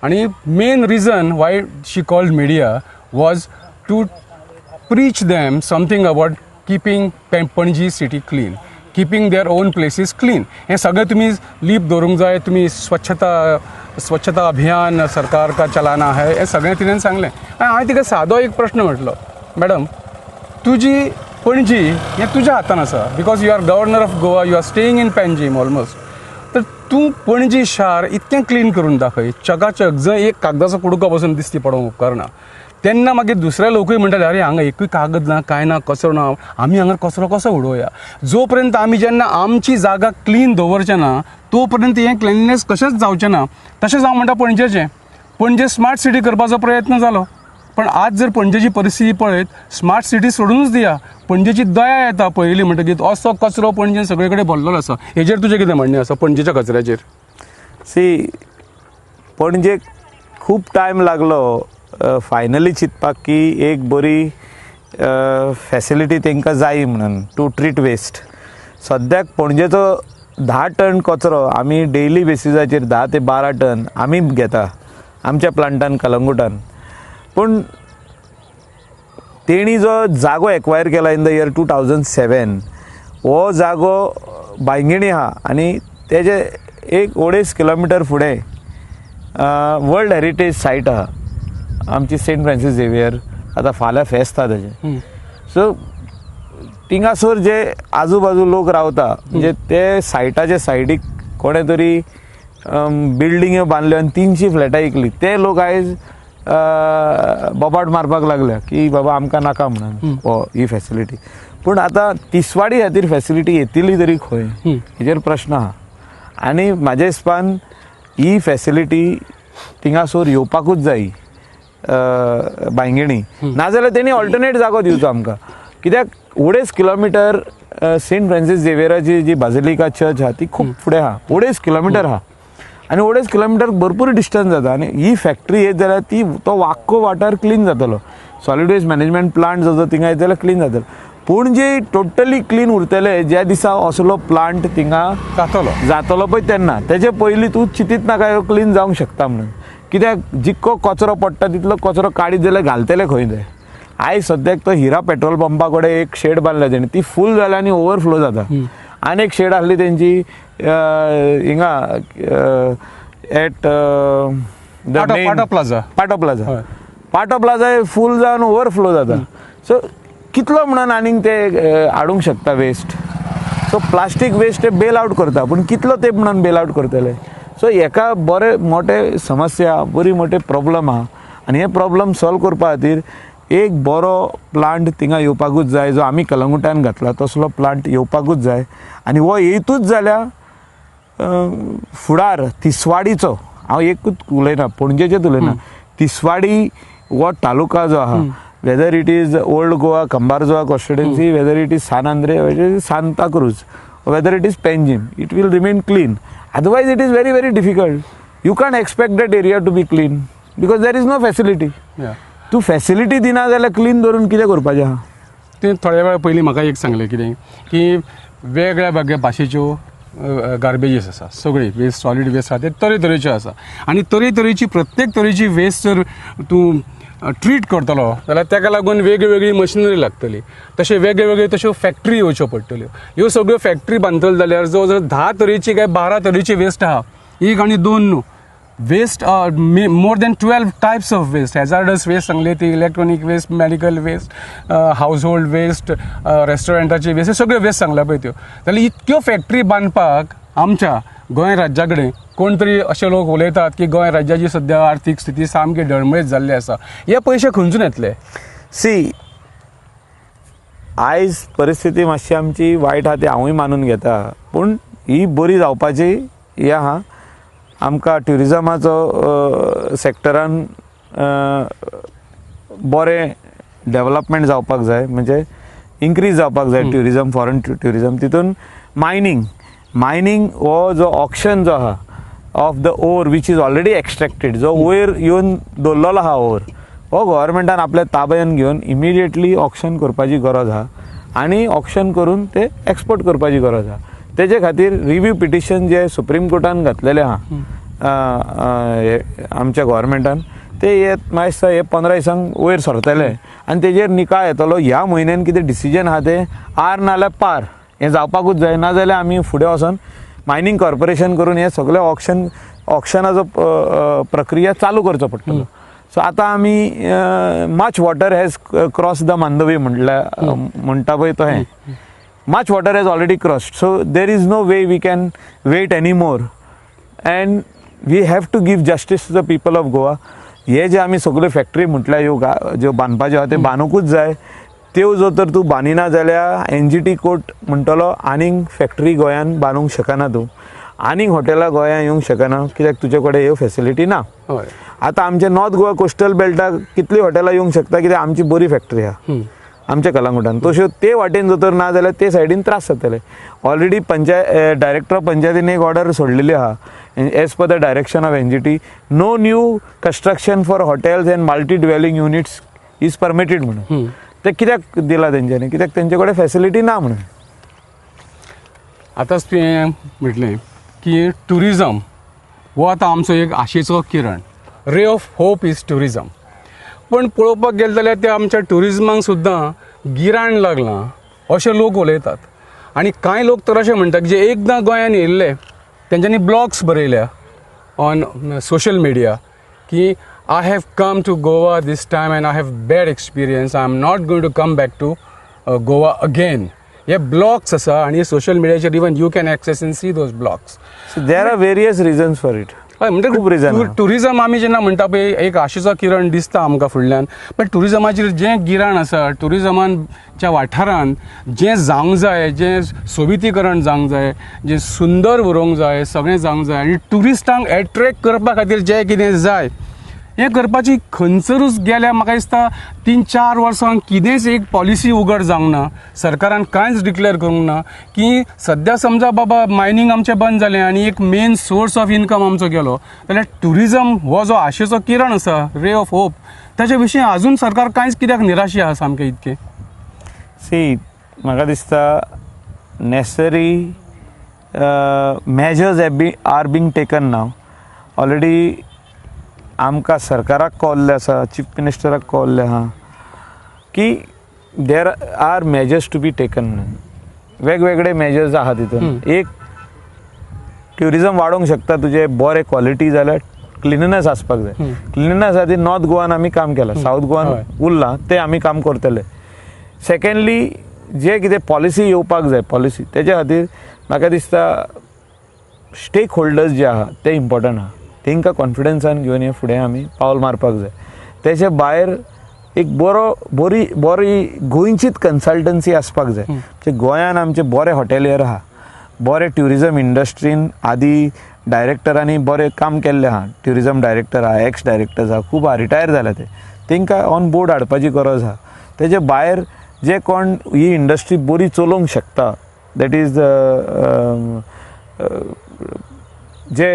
Speaker 1: आनी main reason why she called media was to preach them something about keeping Panaji city clean, keeping their own places clean. हें सगळें तुमी लीप दवरूंक जाय, तुमी स्वच्छता स्वच्छता अभियान सरकार का चलाना है, हें सगळें तिणें सांगलें. आनी हांवें तिका सादो एक प्रश्न म्हटलो, मॅडम, तुजी पणजी हें तुज्या हातान आसा, because you are Governor of Goa, you are staying in Panjim almost, तर तूं पणजी शार इतकें क्लीन करून दाखय, चकाचक, जंय एक कागदाचो कुडको बसून दिसती पडोवंक उपकारना. तेन्ना मागीर दुसरे लोकूय म्हणटाले, अरे, हांगा एकूय कागद ना, कांय ना, कचरो ना, आमी हांगा कचरो कसो उडोवया? जो पर्यंत आमी जेन्ना आमची जागा क्लीन दवरचे ना, तो पर्यंत हें क्लिननेस कशेंच जावचें ना. तशेंच हांव म्हणटा, पणजेचें, पणजे स्मार्ट सिटी करपाचो प्रयत्न जालो, पण आज जर पणजेची परिस्थिती पळयत, स्मार्ट सिटी सोडूनच दिया, पणजेची दया येता पळयली म्हणटकीर. असो कचरो पणजेन सगळे कडेन भरलेलो आसा. हेजेर तुजें कितें म्हणणें आसा, पणजेच्या कचऱ्याचेर?
Speaker 2: सी, पणजे खूब टायम लागलो फायनली चिंतपाक की एक बरी फॅसिलिटी तांकां जाय म्हणून टू ट्रीट वेस्ट. सद्याक पणजेचो 10 टन कचरो आमी डेली बेसिसाचेर 10 ते 12 टन आमी घेता आमच्या प्लांटान कलंगुटान. पूण तेणी जो जागो एक्वायर केला in the year 2007, हो जागो बांयगिणी आहा आनी तेजे एक अडेज किलोमिटर फुडें वर्ल्ड हेरिटेज सायट आहा आमची, सेंट फ्रांसीस झेवियर. आतां फाल्यां फेस्त आहा तेजें. सो थिंगासर जे आजू बाजू लोक रावता, म्हणजे ते सायटाच्या सायडीक कोणें तरी बिल्डिंग्यो बांदल्यो आनी 300 फ्लॅटां विकली, ते लोक आयज बोबाट मारपाक लागल्या की बाबा आमकां नाका म्हणून हो ही फॅसिलिटी. पूण आतां तिसवाडी खातीर फॅसिलिटी येतली तरी खंय, हेजेर प्रश्न आहा. आनी म्हाज्या हिसपान ही फॅसिलिटी थिंगासर येवपाकूच जाय बांयगिणी, नाजाल्यार तेणी ऑल्टरनेट जागो दिवचो आमकां. कित्याक अडेज किलोमिटर सेंट फ्रांसीस झेवियराची जी बाजिलिका चर्च आहा ती खूब फुडें आहा, अडेज किलोमिटर आहा आनी अडेज किलोमिटर भरपूर डिस्टन्स जाता. आनी ही फॅक्टरी येत जाल्यार ती तो आख्खो वाठार क्लीन जातलो. सॉलिड वेस्ट मॅनेजमेंट प्लांट जो थिंगा येत जाल्यार क्लीन जातलो. पणजे टोटली क्लीन उरतले ज्या दिसा असलो प्लांट थिंगा
Speaker 1: जातलो.
Speaker 2: जातलो पळय तेन्ना. तेजे पयलीं तूं चिंतीत नाका क्लीन जावंक शकता म्हणून. कित्याक जितको कचरो पडटा तितलो कचरो काडीत जाल्यार घालतले खंय ते? आयज सद्याक तो हिरा पेट्रोल पंपा कडेन एक शेड बांदल्या तेणी, ती फूल जाल्या आनी ओवरफ्लो जाता. आनी एक शेड आसली तेंची हिंगा eight the
Speaker 1: Patto plaza.
Speaker 2: Patto plaza.
Speaker 1: हय.
Speaker 2: पाटो प्लाजा फूल जावन ओवरफ्लो जाता. सो कितलो म्हणून आनीक ते हाडूंक शकता वेस्ट? सो प्लास्टीक वेस्ट ते बेल आवट करता, पूण कितलो तेंप म्हणून बेल आवट करतले? सो हेका बरे मोठे समस्या, बरी मोठे प्रॉब्लम आहा आनी हे प्रॉब्लम सॉल्व करपा खातीर एक बरो प्लांट थिंगा येवपाकूच जाय. जो आमी कलंगुटान घातला तसलो प्लांट येवपाकूच जाय आनी हो येयतूच जाल्यार फुडार तिसवाडीचो, हांव एकूच उलयना, पणजेचेच उलयना, तिसवाडी हो तालुका जो आहा, whether it is Old Goa, Kumbharjua constituency, whether it is San Andre, whether it is Santa Cruz, whether it is Panjim, it will remain clean. Otherwise it is very very difficult. You can't expect that area to be clean because there is no facility. तूं facility दिना जाल्यार clean दवरून कितें करपाचें आहा?
Speaker 1: तुवें थोड्या वेळा पयलीं म्हाका एक सांगलें कितें की वेगळ्या वेगळ्या भाशेच्यो गार्बेजीस आसा, सगळी वेस्ट, सॉलीड वेस्ट आसा ते तरेतरेच्यो आसा आनी तरेतरेची, प्रत्येक तरेची वेस्ट जर तूं ट्रीट करतलो जाल्यार ताका लागून वेगळी वेगळी मशिनरी लागतली, तशें वेगळे वेगळे तश्यो फॅक्टरी येवच्यो पडटल्यो. ह्यो सगळ्यो फॅक्टरी बांदतलो जाल्यार जवळ जवळ 10 तरेची काय 12 तरेची वेस्ट आहा, एक आनी दोन न्हू. Waste, more than 12 types of waste, hazardous waste सांगले ती, electronic waste, medical waste, household waste, रेस्टॉरंटाचे waste, हे सगळे वेस्ट सांगल्या पळय त्यो. जाल्यार इतक्यो फॅक्टरी बांदपाक आमच्या गोंय राज्या कडेन, कोण तरी अशे लोक उलयतात की गोंय राज्याची सद्या आर्थीक स्थिती सामकी डळमळीत जाल्ली आसा, हे पयशे खंयसून येतले?
Speaker 2: सी, आयज परिस्थिती मातशी आमची वायट आहा ती हांवूय मानून घेता, पूण ही बरी जावपाची ही आहा. आमकां ट्युरिजमाचो सेक्टरान बरें डेवलपमेंट जावपाक जाय, म्हणजे इन्क्रीज जावपाक जाय ट्युरिजम, फॉरन ट्युरिजम. तितून मायनींग, मायनींग हो जो ऑक्शन जो आहा of the ore which is already extracted, जो वयर येवन दवरलेलो आहा ओर, हो गव्हर्मेंटान आपल्या ताब्यान घेवन इमिडिएटली ऑक्शन करपाची गरज आहा. आनी ऑक्शन करून ते एक्सपोर्ट करपाची गरज आहा. तेजे खातीर रिव्यू पिटिशन जे सुप्रीम कोर्टान घातलेलें आहा आमच्या गोवोरमेंटान, ते हे म्हाका दिसता हे 15 दिसांक वयर सरतले आनी तेजेर निकाल येतलो. ह्या म्हयन्यान कितें डिसिजन आहा तें आर नाल्यार पार हें जावपाकूच जाय, नाजाल्यार आमी फुडें वचोन मायनींग कॉर्पोरेशन करून हे सगळे ऑक्शनाचो प्रक्रिया चालू करचो पडटलो. सो आतां आमी much water has cross the Mandovi म्हटल्या म्हणटा पळय तो हें much water has already crossed, so there is no way we can wait any more and we have to give justice to the people of Goa. हे जे आमी सगळ्यो factory म्हटल्या ह्यो ज्यो बांदपाच्यो आहा त्यो बांदूकूच जाय. त्यो जर तर तूं बांदिना जाल्यार एनजीटी कोर्ट म्हणटलो आनीक फॅक्टरी गोंयान बांदूंक शकना तूं, आनीक हॉटेलां गोंयांत येवंक शकना, कित्याक तुजे कडेन ह्यो फेसिलिटी ना. आतां आमच्या नॉर्थ गोवा कोस्टल बेल्टाक कितलीं हॉटेलां येवंक शकता, कित्याक आमची बरी फॅक्टरी आहा आमच्या कलांगुटान. तश्यो ते वाटेन जर तर ना जाल्यार ते सायडीन त्रास जातले. ऑलरेडी पंचायत डायरेक्टर ऑफ पंचायतीन एक ऑर्डर सोडलेली आहा, as per the direction of NGT, no new construction for hotels and multi dwelling units is permitted म्हणून. ते कित्याक दिला तेंच्यांनी? कित्याक तेंचे कडेन फेसिलिटी ना म्हणून.
Speaker 1: आतांच तुवें म्हटलें की ट्युरिजम हो आतां आमचो एक आशेचो किरण, ray of hope is tourism. पूण पळोवपाक गेलें जाल्यार त्या आमच्या ट्युरिजमाक सुद्दां गिराण लागलां अशें लोक उलयतात. आनी कांय लोक तर अशें म्हणटात जे एकदां गोंयान येयल्ले तेंच्यांनी ब्लॉग्स बरयल्या ऑन सोशल मिडिया की I have come to Goa this time and I have bad experience, I am not going to come back to Goa again. हे ब्लॉग्स आसा आनी सोशल मिडियाचेर even you can access and see those blogs.
Speaker 2: There are various reasons for it.
Speaker 1: हय,
Speaker 2: खूब reason
Speaker 1: म्हणजे
Speaker 2: आहा.
Speaker 1: Tourism आमी जेन्ना म्हणटा पळय, एक आशेचो किरण दिसता आमकां फुडल्यान, पण ट्युरिजमाचेर जें गिराण आसा, ट्युरिजमाच्या वाठारान जें जावंक जाय, जें सोबितीकरण जावंक जाय, जें सुंदर उरोवंक जाय, सगळें जावंक जाय आनी ट्युरिस्टांक एट्रेक्ट करपा खातीर जें कितें जाय हें करपाची खंयसरूच गेल्या म्हाका दिसता 3-4 वर्सांक कितेंच एक पॉलिसी उगड जावंक ना. सरकारान कांयच डिक्लेअर करूंक ना की सद्या समजा बाबा मायनींग आमचें बंद जालें आनी एक मेन सोर्स ऑफ इनकम आमचो गेलो जाल्यार ट्युरिजम हो जो आशेचो किरण आसा, रे ऑफ होप, ताच्या विशीं आजून सरकार कांयच कित्याक निराशी आसा सामकें इतकें?
Speaker 2: सी, म्हाका दिसता necessary measures have be are being taken now already. आमकां सरकाराक कळ्ळें आसा, चीफ मिनिस्टराक कळ्ळें आहा की there are measures to be taken म्हणून. वेगवेगळे मेजर्स आहा तितून. एक ट्युरिजम वाडोवंक शकता तुजें बरें क्वॉलिटी जाल्यार क्लिननेस आसपाक जाय. क्लिननेस खातीर नॉर्थ गोवान आमी काम केलां, सावथ गोवान उरलां, तें आमी काम करतले. सेकंडली, जे कितें पॉलिसी येवपाक जाय, पॉलिसी तेच्या खातीर म्हाका दिसता स्टेक होल्डर्स जे आहा ते इम्पॉर्टंट आहा. तेंकां कॉन्फिडन्सान घेवन हे फुडें आमी पावल मारपाक जाय. तेचे भायर एक बरो बरी बरी गोंयचीच कन्सल्टन्सी आसपाक जाय. म्हणजे गोंयान आमचे बरे हॉटेलियर आहा, बरे ट्युरिजम इंडस्ट्रीन आदी डायरेक्टरांनी बरें काम केल्लें आहा. ट्युरिजम डायरेक्टर आहा, एक्स डायरेक्टर्स आहा, खूब आहा, रिटायर जाल्या ते, तेंकां ऑन बोर्ड हाडपाची गरज आहा. तेजे भायर जे कोण ही इंडस्ट्री बरी चलोवंक शकता, that is जे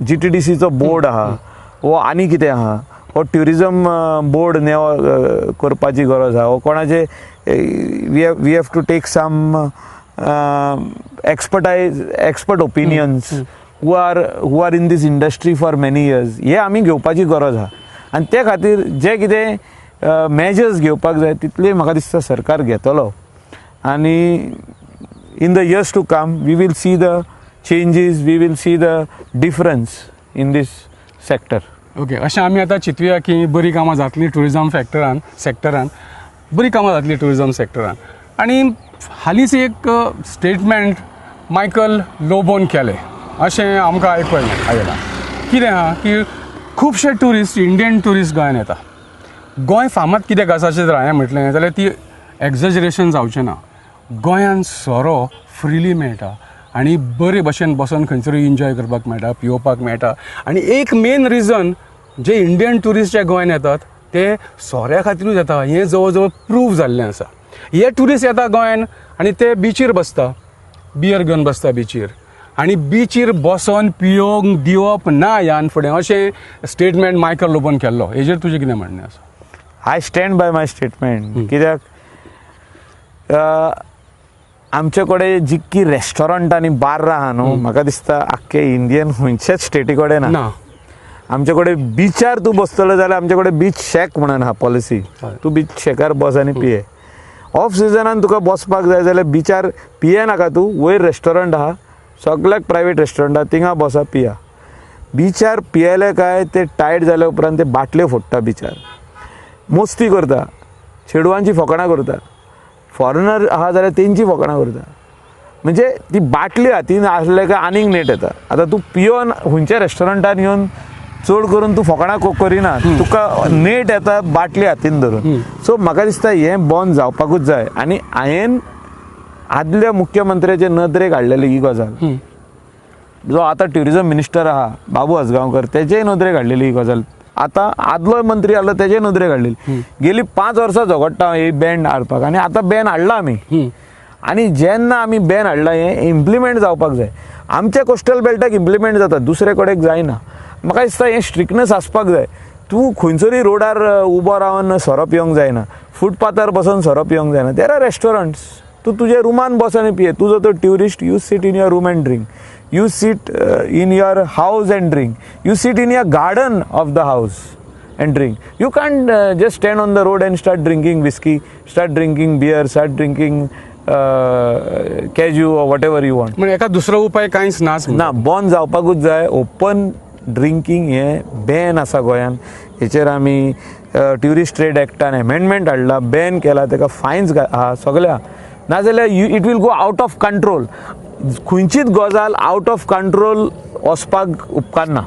Speaker 2: जीटीडीसीचो बोर्ड आहा वो आनी कितें आहा, हो ट्युरिजम बोर्ड नेवो करपाची गरज आहा. हो कोणाचे we have to take some expert opinions who are in this industry for many years. हे आमी घेवपाची गरज आहा आनी ते खातीर जे कितें मेजर्स घेवपाक जाय तितले म्हाका दिसता सरकार घेतलो आनी in the years to come we will see the changes, we will see the difference in this sector.
Speaker 1: Okay, अशें आमी आतां चिंतुया की बरीं कामां जातलीं ट्युरिजम फॅक्टरान सेक्टरान, बरीं कामां जातलीं ट्युरिजम सेक्टरान. आनी हालींच एक स्टेटमेंट मायकल लोबोन केलें अशें आमकां आयकूंक आयलां. कितें आहा की खुबशे ट्युरिस्ट, इंडियन ट्युरिस्ट गोंयान येता. गोंय फामाद कित्याक आसा अशें जर हांवें म्हटलें जाल्यार ती एक्झजरेशन जावचें ना. गोंयान सोरो फ्रिली मेळटा आनी बरे भशेन बसोन खंयसरूय एन्जॉय करपाक मेळटा, पिवपाक मेळटा. आनी एक मेन रिजन जे इंडियन ट्युरिस्ट जे गोंयान येतात ते सोऱ्या खातिरूच येता हें जवळ जवळ प्रूव जाल्लें आसा. हे ट्युरिस्ट येता गोंयान आनी ते बिचीर बसता, बियर घेवन बसता बिचीर आनी बिचीर बसोन पियोंक दिवप ना ह्यान फुडें अशें स्टेटमेंट मायकल लोबोन केल्लो. हेजेर तुजें कितें म्हणणें आसा?
Speaker 2: I stand by my statement, कित्याक आमचे कडेन जितकी रेस्टॉरंट आनी बार्रां आहा न्हू, म्हाका दिसता आख्खे इंडियन खंयच्याच स्टेटी कडेन ना.
Speaker 1: ना.
Speaker 2: आमचे कडेन बिचार तूं बसतलो जाल्यार आमचे कडेन बीच शॅक म्हणून आहा पॉलिसी. तूं बीच शॅकार बस आनी पिये. ऑफ सिजनान तुका बसपाक जाय जाल्यार बिचार पिये नाका तूं, वयर रेस्टॉरंट आहा, सगल्याक प्रायवेट रेस्टॉरंट आहा, थिंगा बसा पिया. बिचार पियेले काय ते टायट जाल्या उपरांत ते बाटल्यो फोडटा बिचार, मस्ती करता, चेडवांची फकाणां करता, फॉरेनर आहा जाल्यार तेंची फकाणां करता. म्हणजे ती बाटली हातीन आसले काय आनीक नेट येता. आतां तूं पियोन खंयच्या रेस्टॉरंटान येवन चड करून तूं फकाणां करिना, तुका नेट येता बाटली हातीन धरून. सो म्हाका दिसता हें बंद जावपाकूच जाय. आनी हांवें आदल्या मुख्यमंत्र्याचे नदरेक हाडलेली ही गजाल, जो आतां ट्युरिजम मिनिस्टर आहा बाबू आजगांवकर, तेजेय नदरेक हाडलेली ही गजाल. आतां आदलोय मंत्री आसलो तेजेय नदरेक हाडलेली. गेली 5 वर्सां झगडटा हांव ही बॅन हाडपाक आनी आतां बॅन हाडला आमी. आनी जेन्ना आमी बॅन हाडला, हें इम्प्लिमेंट जावपाक जाय. आमच्या कोस्टल बेल्टाक इम्प्लिमेंट जाता, दुसरे कडेन जायना. म्हाका दिसता हें स्ट्रिक्टनेस आसपाक जाय. तूं खंयसरूय रोडार उबो रावन सोरो पिवंक जायना, फुटपाथार बसून सोरो पिवंक जायना. There are restaurants. तूं तुज्या रुमान बस आनी पिये. तुजो तो tourist, you sit in your room and drink, you sit in your house and drink, you sit in your garden of the house and drink. You can't just stand on the road and start drinking whiskey, start drinking beer, start drinking cashew or whatever you want.
Speaker 1: म्हणजे एका दुसरो उपाय कांयच नाच
Speaker 2: ना, बंद जावपाकूच जाय. Open drinking हें बॅन आसा गोंयान. हेचेर आमी ट्युरिस्ट ट्रेड एक्टान एमेंडमेंट हाडला, बॅन केला, ताका फायन्स आहा सगळ्या. नाजाल्यार you it will go out of control. खंयचीच गजाल आउट ऑफ कंट्रोल वचपाक उपकारना.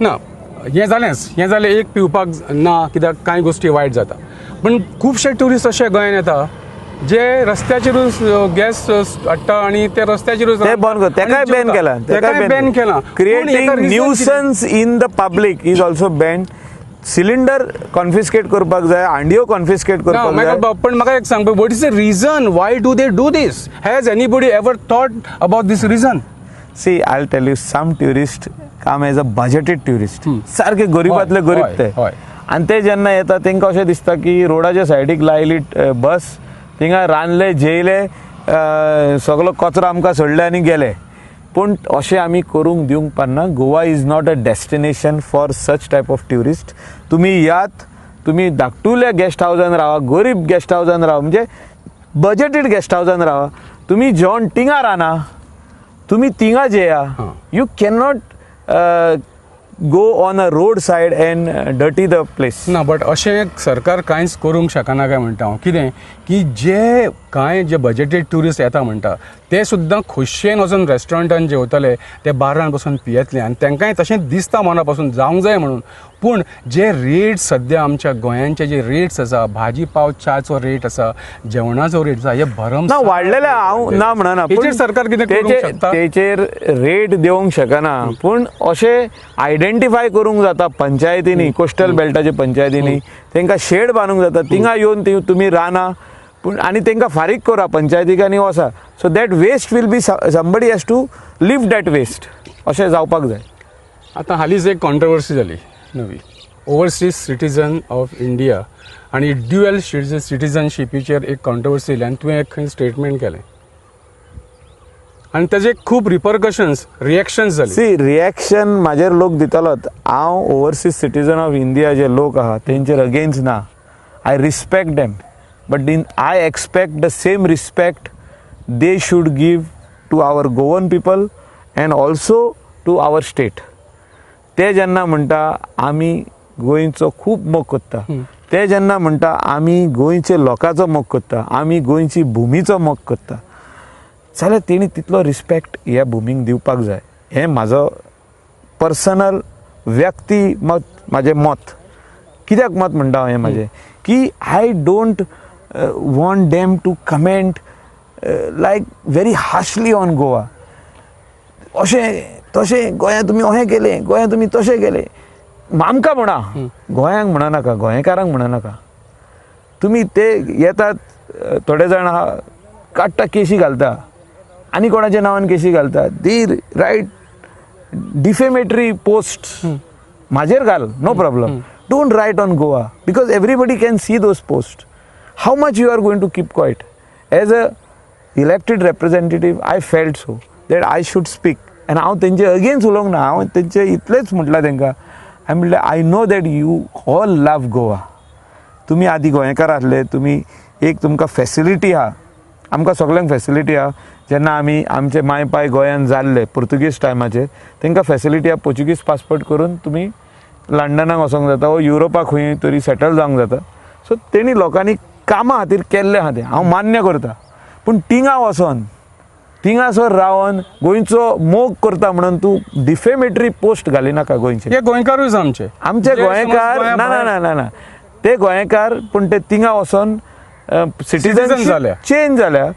Speaker 1: ना, हें जालेंच, हें जालें एक पिवपाक ना, कित्याक कांय गोश्टी वायट जाता. पूण खुबशे ट्युरिस्ट अशे गोंयान येता जे रस्त्याचेरूच गॅस हाडटा आनी ते रस्त्याचेरूच
Speaker 2: ते बंद कर, तेकाय बॅन केला.
Speaker 1: तेकाय बॅन केला.
Speaker 2: Creating nuisance in the public is also ban. Cylinder confiscate करपाक जाय, हांडयो कॉन्फिस्केट करपाक जाय.
Speaker 1: पण म्हाका एक सांग, what is the reason why do they do this? Has anybody ever thought about this reason?
Speaker 2: See, I tell you, some tourist come as a budgeted tourist. सारखे गरिबातले गरीब ते. आनी ते जेन्ना येता तांकां अशें दिसता की रोडाच्या सायडीक लायली बस, थिंगा रांदले, जेयले, सगलो कचरो आमकां सोडले आनी गेले. पूण अशें आमी करूंक दिवंक पारना. Goa is not a destination for such type of tourist. तुमी यात, तुमी धाकटुल्या गेस्ट हावजान रावा, गरीब गेस्ट हावजान रावा, म्हणजे बजेटेड गेस्ट हावजान रावा. तुमी जेवण थिंगा राना, तुमी थिंगा जेया. You cannot go on a road side and dirty the place.
Speaker 1: ना, बट अशें सरकार कांयच करूंक शकना काय म्हणटा हांव. कितें की जे कांय जे बजेटेड ट्युरिस्ट येता म्हणटा ते सुद्दां खोशयेन वचून रेस्टॉरंटान जेवतले, ते बार्रान बसून पियेतले आनी तांकांय तशें दिसता मना पासून जावंक जाय म्हणून. पूण जे रेट्स सद्या आमच्या गोंयांचे जे रेट्स आसा, भाजी पाव च्याचो रेट आसा, जेवणाचो रेट आसा, हे भरम
Speaker 2: ना, वाडलेले हांव ना म्हणना.
Speaker 1: हेचेर सरकार कितें करूंक शकता?
Speaker 2: तेचेर रेट देवंक शकना, पूण अशें आयडेंटिफाय करूंक जाता पंचायतींनी, कोस्टल बेल्टाच्या पंचायतींनी तांकां शेड बांदूंक जाता. थिंगा येवन ती तुमी राना पूण आनी तांकां फारीक करा पंचायतीक आनी वसा. So that waste will be, somebody has to lift that waste. अशें जावपाक जाय.
Speaker 1: आतां हालींच एक कॉन्ट्रवर्सी जाली नवी, ओवरसीज सिटीजन ऑफ इंडिया आनी ड्युअल सिटीजनशिपीचेर एक कॉन्ट्रवर्सी जाली आनी तुवें एक खंय स्टेटमेंट केलें आनी ताजे खूब रिपरकशन्स, रिएक्शन्स जाली.
Speaker 2: सी, रिएक्शन म्हाजेर लोक दितलोत. हांव ओवरसीज सिटीजन ऑफ इंडिया जे लोक आहा तेंचेर अगेन्स्ट ना. I respect them, but in I expect the same respect they should give to our Goan people and also to our state. ते जेन्ना म्हणटा आमी गोंयचो खूब मोग करता, ते जेन्ना म्हणटा आमी गोंयचे लोकांचो मोग करता, आमी गोंयची भुमीचो मोग करता, जाल्यार तेणी तितलो रिस्पेक्ट ह्या भुमीक दिवपाक जाय. हें म्हाजो पर्सनल व्यक्ती मत, म्हाजें मत. कित्याक मत म्हणटा हांव हें म्हाजें की I don't want them to comment like very harshly on Goa. अशें तशें, गोंयांत तुमी अशें केलें, गोंयांत तुमी तशें केलें. आमकां म्हणा, गोंयांक म्हणा नाका, गोंयकारांक म्हणा नाका. तुमी ते येतात, थोडे जाण आहा काडटा, केशी घालता आनी कोणाच्या नांवान केशी घालता. दी रायट डिफेमेटरी पोस्ट म्हाजेर घाल, no problem. Don't write on Goa because everybody can see those post. How much you are going to keep quiet? As a elected representative I felt so that I should speak. आनी हांव तेंचे against उलोवंक ना, हांव तेंचे इतलेंच म्हटलां तेंकां, हांवें म्हणलें I know that you all love Goa. तुमी आदी गोंयकार आसले, तुमी एक तुमकां फेसिलिटी आहा, आमकां सगल्यांक फेसिलिटी आहा. जेन्ना आमी आमचे माय पाय गोंयान जाल्ले पुर्तुगीज टायमाचेर, तांकां फेसिलिटी आहा, पोर्चुगीज पासपोर्ट करून तुमी लंडनाक वचोंक जाता वो युरोपाक खंय तरी सेटल जावंक जाता. सो तेणी लोकांनी कामां खातीर केल्लें आहा तें हांव मान्य करता. पूण तिंगा वचोन थिंगासर रावन गोंयचो मोग करता म्हणून तूं डिफेमेटरी पोस्ट घालिनाका गोंयचे.
Speaker 1: हे गोंयकारूच आमचे.
Speaker 2: आमचे
Speaker 1: जे समज
Speaker 2: गोंयकार
Speaker 1: गोंया
Speaker 2: ना ना
Speaker 1: भायर-
Speaker 2: ना ना ना, ते गोंयकार, पूण ते थिंगा वचोन
Speaker 1: Citizen जाल्या.
Speaker 2: चेंज जाल्या.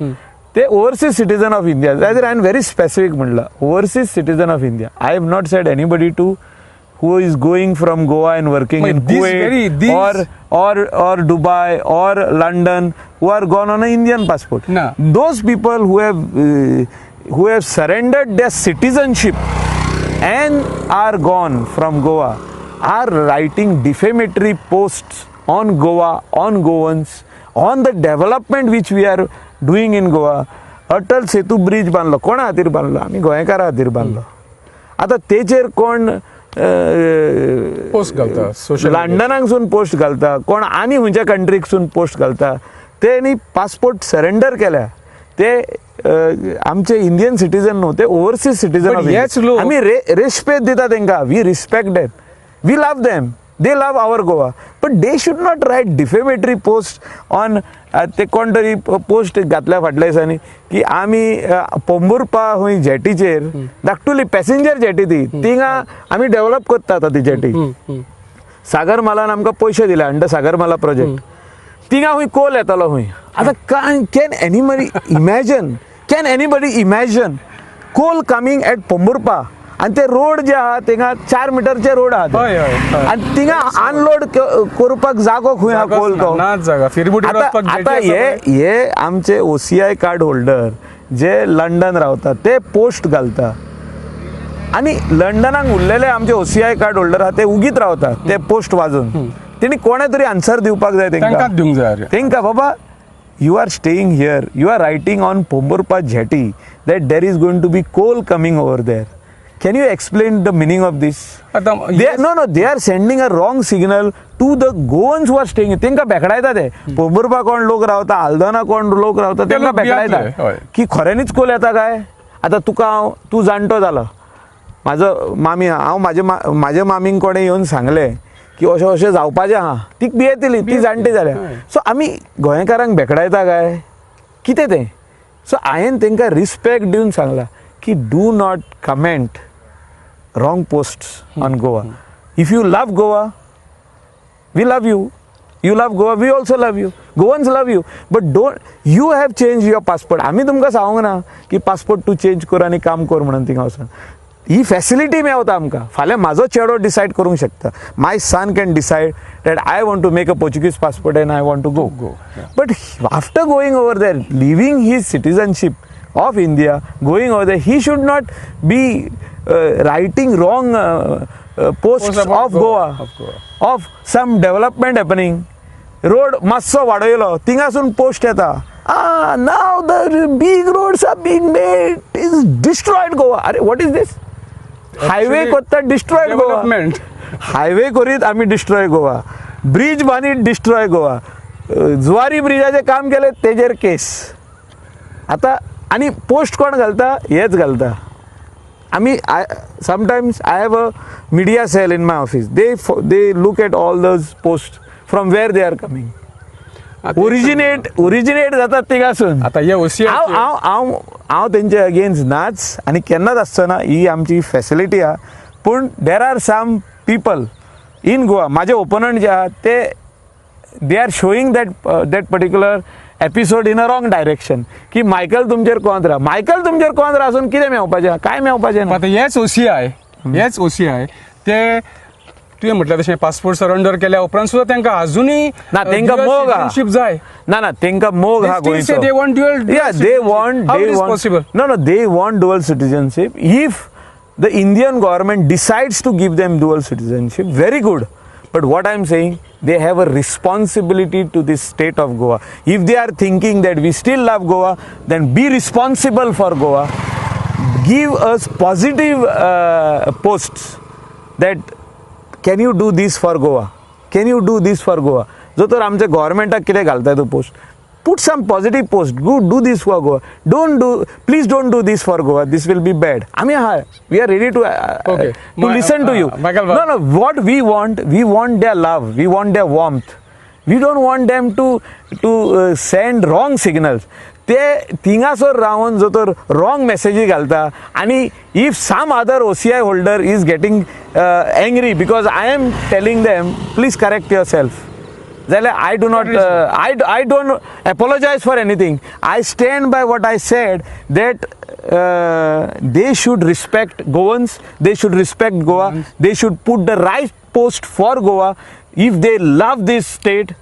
Speaker 2: ते ओवरसीज सिटीजन ऑफ इंडिया जाल्यार हांवें व्हेरी स्पेसिफीक म्हणलां, overseas citizen of India. I have not said anybody to who is going from Goa and working in
Speaker 1: But this very-
Speaker 2: Kuwait
Speaker 1: these-
Speaker 2: or Dubai or London, who are gone on an Indian passport.
Speaker 1: No.
Speaker 2: Those people who have surrendered their citizenship and are gone from Goa are writing defamatory posts on Goa, on Goans, on the development which we are doing in Goa. Atal Setu bridge बांदलो कोणा खातीर बांदलो? आमी गोंयकारा खातीर बांदलो. आतां तेचेर कोण
Speaker 1: पोस्ट घालता सोशल
Speaker 2: लंडनाकसून पोस्ट घालता, कोण आनी खंयच्या कंट्रीकसून पोस्ट घालता. तेणी पासपोर्ट सरेंडर केल्या, ते आमचे इंडियन सिटीजन न्हू, ते ओवरसीज सिटीजन.
Speaker 1: But हेच लोक-
Speaker 2: आमी रेस्पेद दिता तांकां, we respect them, we love them, they love our Goa, but they should not write defamatory post on. ते कोण तरी पोस्ट घातल्या फाटल्या दिसांनी की आमी पोंबुर्पा खंय जेटीचेर, धाकटुली पॅसेंजर जेटी ती, थिंगा आमी डेव्हलप करता आतां ती जेटी. सागरमालान आमकां पयशे दिले अंडर सागरमाला प्रोजेक्ट. थिंगा खंय कोल येतालो खंय. आतां काय, can anybody imagine, can anybody imagine coal coming at Pomburpa? आनी ते रोड जे आहा थिंगा 4 मिटरचे रोड आहा ते.
Speaker 1: हय हय हय
Speaker 2: आनी थिंगा अनलोड करपाक जागो खंय आहा कोल तो?
Speaker 1: नाच जागा फेरीबोटीर
Speaker 2: आता
Speaker 1: वचपाक
Speaker 2: आता
Speaker 1: jetty
Speaker 2: हे
Speaker 1: आसा पळय.
Speaker 2: हे आमचे ओसीआय कार्ड होल्डर जे लंडन रावता ते पोस्ट घालता, आनी लंडनाक उरलेले आमचे ओसीआय कार्ड होल्डर आहा ते उगीत रावता ते पोस्ट वाजून. तेणी कोणें तरी आन्सर दिवपाक जाय
Speaker 1: तांकांच
Speaker 2: तेंकां.
Speaker 1: दिवंक जाय रे.
Speaker 2: तेंकां, बाबा, you are staying here, you are writing on Pomburpa jetty that there is going to be coal coming over there. Can you explain the meaning of this?
Speaker 1: आतां
Speaker 2: They are, no no they are sending a wrong signal to the Goans who are staying. तेंकां बेकडायता ते. पोंबुर्पा कोण लोक रावता, आल्दोना कोण लोक रावता,
Speaker 1: ते
Speaker 2: तेंकां
Speaker 1: लोक भियेतले,
Speaker 2: बेकडायता
Speaker 1: हय.
Speaker 2: की खऱ्यांनीच कोल येता काय. आतां तुका हांव, तूं जाणटो जाला, म्हाजो मामी आहा, हांव म्हाज्या मामीक कोणें येवन सांगलें की अशें अशें जावपाचें आहा, ती भियेतली, ती जाणटी जाल्या. सो आमी गोंयकारांक बेकडायता काय कितें तें? सो हांवें तेंकां रिस्पेक्ट दिवन सांगलां की do not comment wrong posts on Goa. If you love Goa, we love you. You love Goa, we also love you. Goans love you. But don't, you have changed your passport. आमी तुमकां सांगूंक ना की passport तूं change कर आनी काम कर म्हणून थिंगा वचून. ही फॅसिलिटी मेवता आमकां. फाल्यां म्हाजो चेडो डिसायड करूंक शकता. My son can decide that I want to make a Portuguese passport and I want to go.
Speaker 1: Go, yeah.
Speaker 2: But after going over there, leaving his citizenship of India, going over there, he should not be writing wrong posts
Speaker 1: Posts about
Speaker 2: of
Speaker 1: Goa,
Speaker 2: Goa,
Speaker 1: of Goa.
Speaker 2: Of some development happening. Road मातसो वाडयलो, थिंगासून post येता, ah, now the big roads are being made, is destroyed Goa. अरे, what is this? Highway कोत्ता destroyed Goa.
Speaker 1: Development.
Speaker 2: Highway करीत आमी destroy Goa, bridge बांदीत destroy Goa. Zuari ब्रिजाचें काम केलें तेजेर केस. आतां आनी पोस्ट कोण घालता? हेच घालता. आमी, I sometimes, I have a media cell in my office, they look at all those post from where they are coming. Originate जातात थिंगासून.
Speaker 1: आतां हे ओसीआय
Speaker 2: हांव हांव हांव हांव तेंचे अगेन्स्ट नाच आनी केन्नाच आसचो ना. ही आमची फॅसिलिटी आहा, पूण there are some people in Goa, म्हाजे ओपोनंट जे आहा ते, they are showing that particular episode in a wrong direction की मायकल तुमचेर कोंत्र, मायकल तुमचेर कोंत्र आसून कितें मेवपाचें? कांय मेवपाचें ना.
Speaker 1: आतां हेच ओसीआय ते तुवें म्हटलें तशें पासपोर्ट सरेंडर केल्या उपरांत सुद्दां तांकां अजुनूय
Speaker 2: ना, तांकां मोग आहा.
Speaker 1: सिटीजनशीप जाय.
Speaker 2: ना ना, तांकां मोग आहा
Speaker 1: They still say
Speaker 2: गोंयचो.
Speaker 1: They want dual
Speaker 2: Yeah, they want.
Speaker 1: How
Speaker 2: They
Speaker 1: it is
Speaker 2: want
Speaker 1: possible?
Speaker 2: No, no. They want dual citizenship. If the Indian government decides to give them dual citizenship, very good. But what I am saying, they have a responsibility to this state of Goa. If they are thinking that we still love Goa, then be responsible for Goa. Give us positive posts that can you do this for Goa, can you do this for Goa. जो तर आमच्या गव्हर्मेंटाक कितें घालता तो post, put some positive post, go do this for Goa. Don't do, please don't do this for Goa, this will be bad. आमी आहा, we are ready to to listen to you.
Speaker 1: Michael.
Speaker 2: No, no, what we want, we want their love, we want their warmth. We don't want them to send wrong signals. ते थिंगासर रावन जो तर wrong मॅसेजी घालता आनी if some other OCI holder is getting angry because I am telling them, please correct yourself, जाल्यार I do not I don't apologize for anything. I stand by what I said, that they should respect Goans, they should respect Goa, they should put the right post for Goa. If they love this state,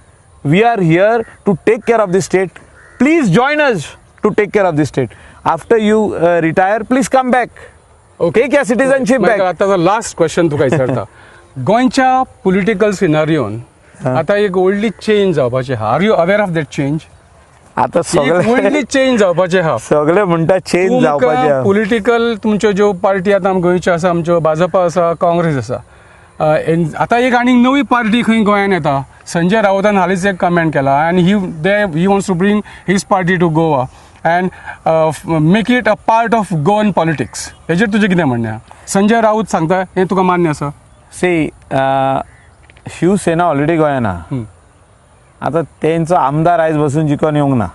Speaker 2: we are here to take care of this state. Please join us to take care of this state. After you retire, please come back. Take your citizenship back.
Speaker 1: आतां last question तुका विचारता. गोंयच्या political सिनारियोन आतां एक व्हडली change जावपाची आहा. Are you aware of that change?
Speaker 2: आता
Speaker 1: एक
Speaker 2: सगळे
Speaker 1: व्हडली चेंज जावपाची आहा.
Speaker 2: सगळे म्हणटा चेंज जावपाचे आहा.
Speaker 1: पॉलिटिकल तुमच्यो ज्यो पार्टी आतां गोंयच्यो आसा, आमच्यो भाजपा आसा, काँग्रेस आसा, आतां एक आनीक नवी पार्टी खंय गोंयान येता. संजय राऊतान हालींच एक कमेंट केला आनी he wants to bring his party to Goa and make it a part of Goan politics. हेजेर तुजें कितें म्हणणें आहा? संजय राऊत सांगता हें तुका मान्य आसा?
Speaker 2: सी, शिवसेना ऑलरेडी गोंयान आहा. आतां तेंचो आमदार आयज बसून जिखोन येवंक ना.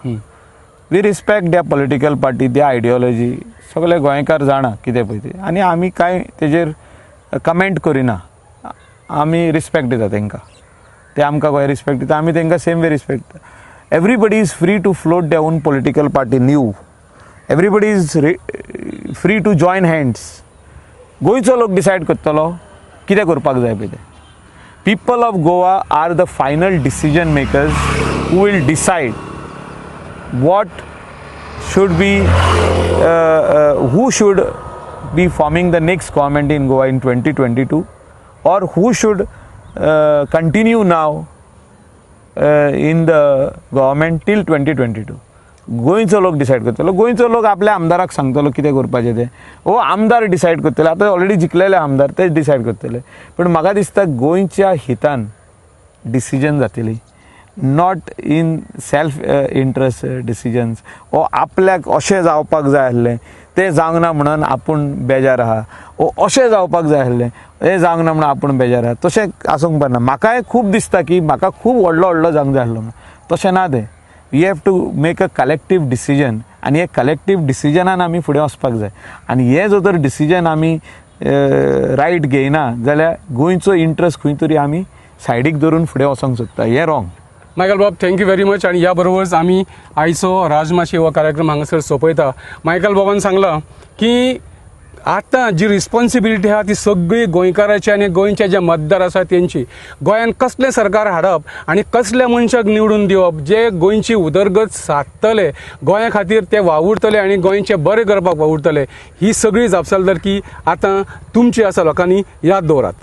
Speaker 2: We respect their political party, their ideology. सगळे गोंयकार जाणा कितें पळय तें आनी आमी कांय तेजेर कमेंट करिना. आमी रिस्पेक्ट दिता तांकां, ते आमकां गोंय रिस्पेक्ट दिता, आमी तांकां सेम वे रिस्पेक्ट दिता. Everybody is free to float their own political party new. Everybody is free to join hands. गोंयचो लोक डिसायड करतलो कितें करपाक जाय पळय तें. People of Goa are the final decision makers who will decide what should be who should be forming the next government in Goa in 2022 or who should continue now in the government till 2022. गोंयचो लोक decide करतलो. गोंयचो लोक आपल्या आमदाराक सांगतलो कितें करपाचें तें, वो आमदार डिसायड करतले. आतां ऑलरेडी जिखलेले आमदार तेच डिसायड करतले. पूण म्हाका दिसता गोंयच्या हितान डिसिजन जातली, not in self interest decisions. वो आपल्याक अशें जावपाक जाय आसलें, तें जावंक ना म्हणून आपूण बेजार आहा, वो अशें जावपाक जाय आसलें, हें जावंक ना म्हणून आपूण बेजार आहा, तशें आसूंक पडना. म्हाकाय खूब दिसता की म्हाका खूब व्हडलो व्हडलो जावंक जाय आसलो म्हणून. तशें ना तें. We have to make a collective decision आनी हे कलेक्टीव डिसिजनान आमी फुडें वचपाक जाय. आनी हें जर तर डिसिजन आमी रायट घेयना जाल्यार गोंयचो इंट्रस्ट खंय तरी आमी सायडीक धरून फुडें वचोंक सोदता, हें wrong.
Speaker 1: Michael बाब, thank you very much. आनी ह्या बरोबरच आमी आयचो राजमाची हो कार्यक्रम हांगासर सोंपयता. मायकल बाबान सांगलां की आतां जी रिस्पॉन्सिबिलिटी आहा ती सगळी गोंयकाराची आनी गोंयचे जे मतदार आसा तेंची. गोंयान कसलें सरकार हाडप आनी कसल्या मनशाक निवडून दिवप जे गोंयची उदरगत सादतले, गोंया खातीर ते वावुरतले आनी गोंयचें बरें करपाक वावुरतले, ही सगळी जापसालदारकी आतां तुमची आसा. लोकांनी याद दवरात.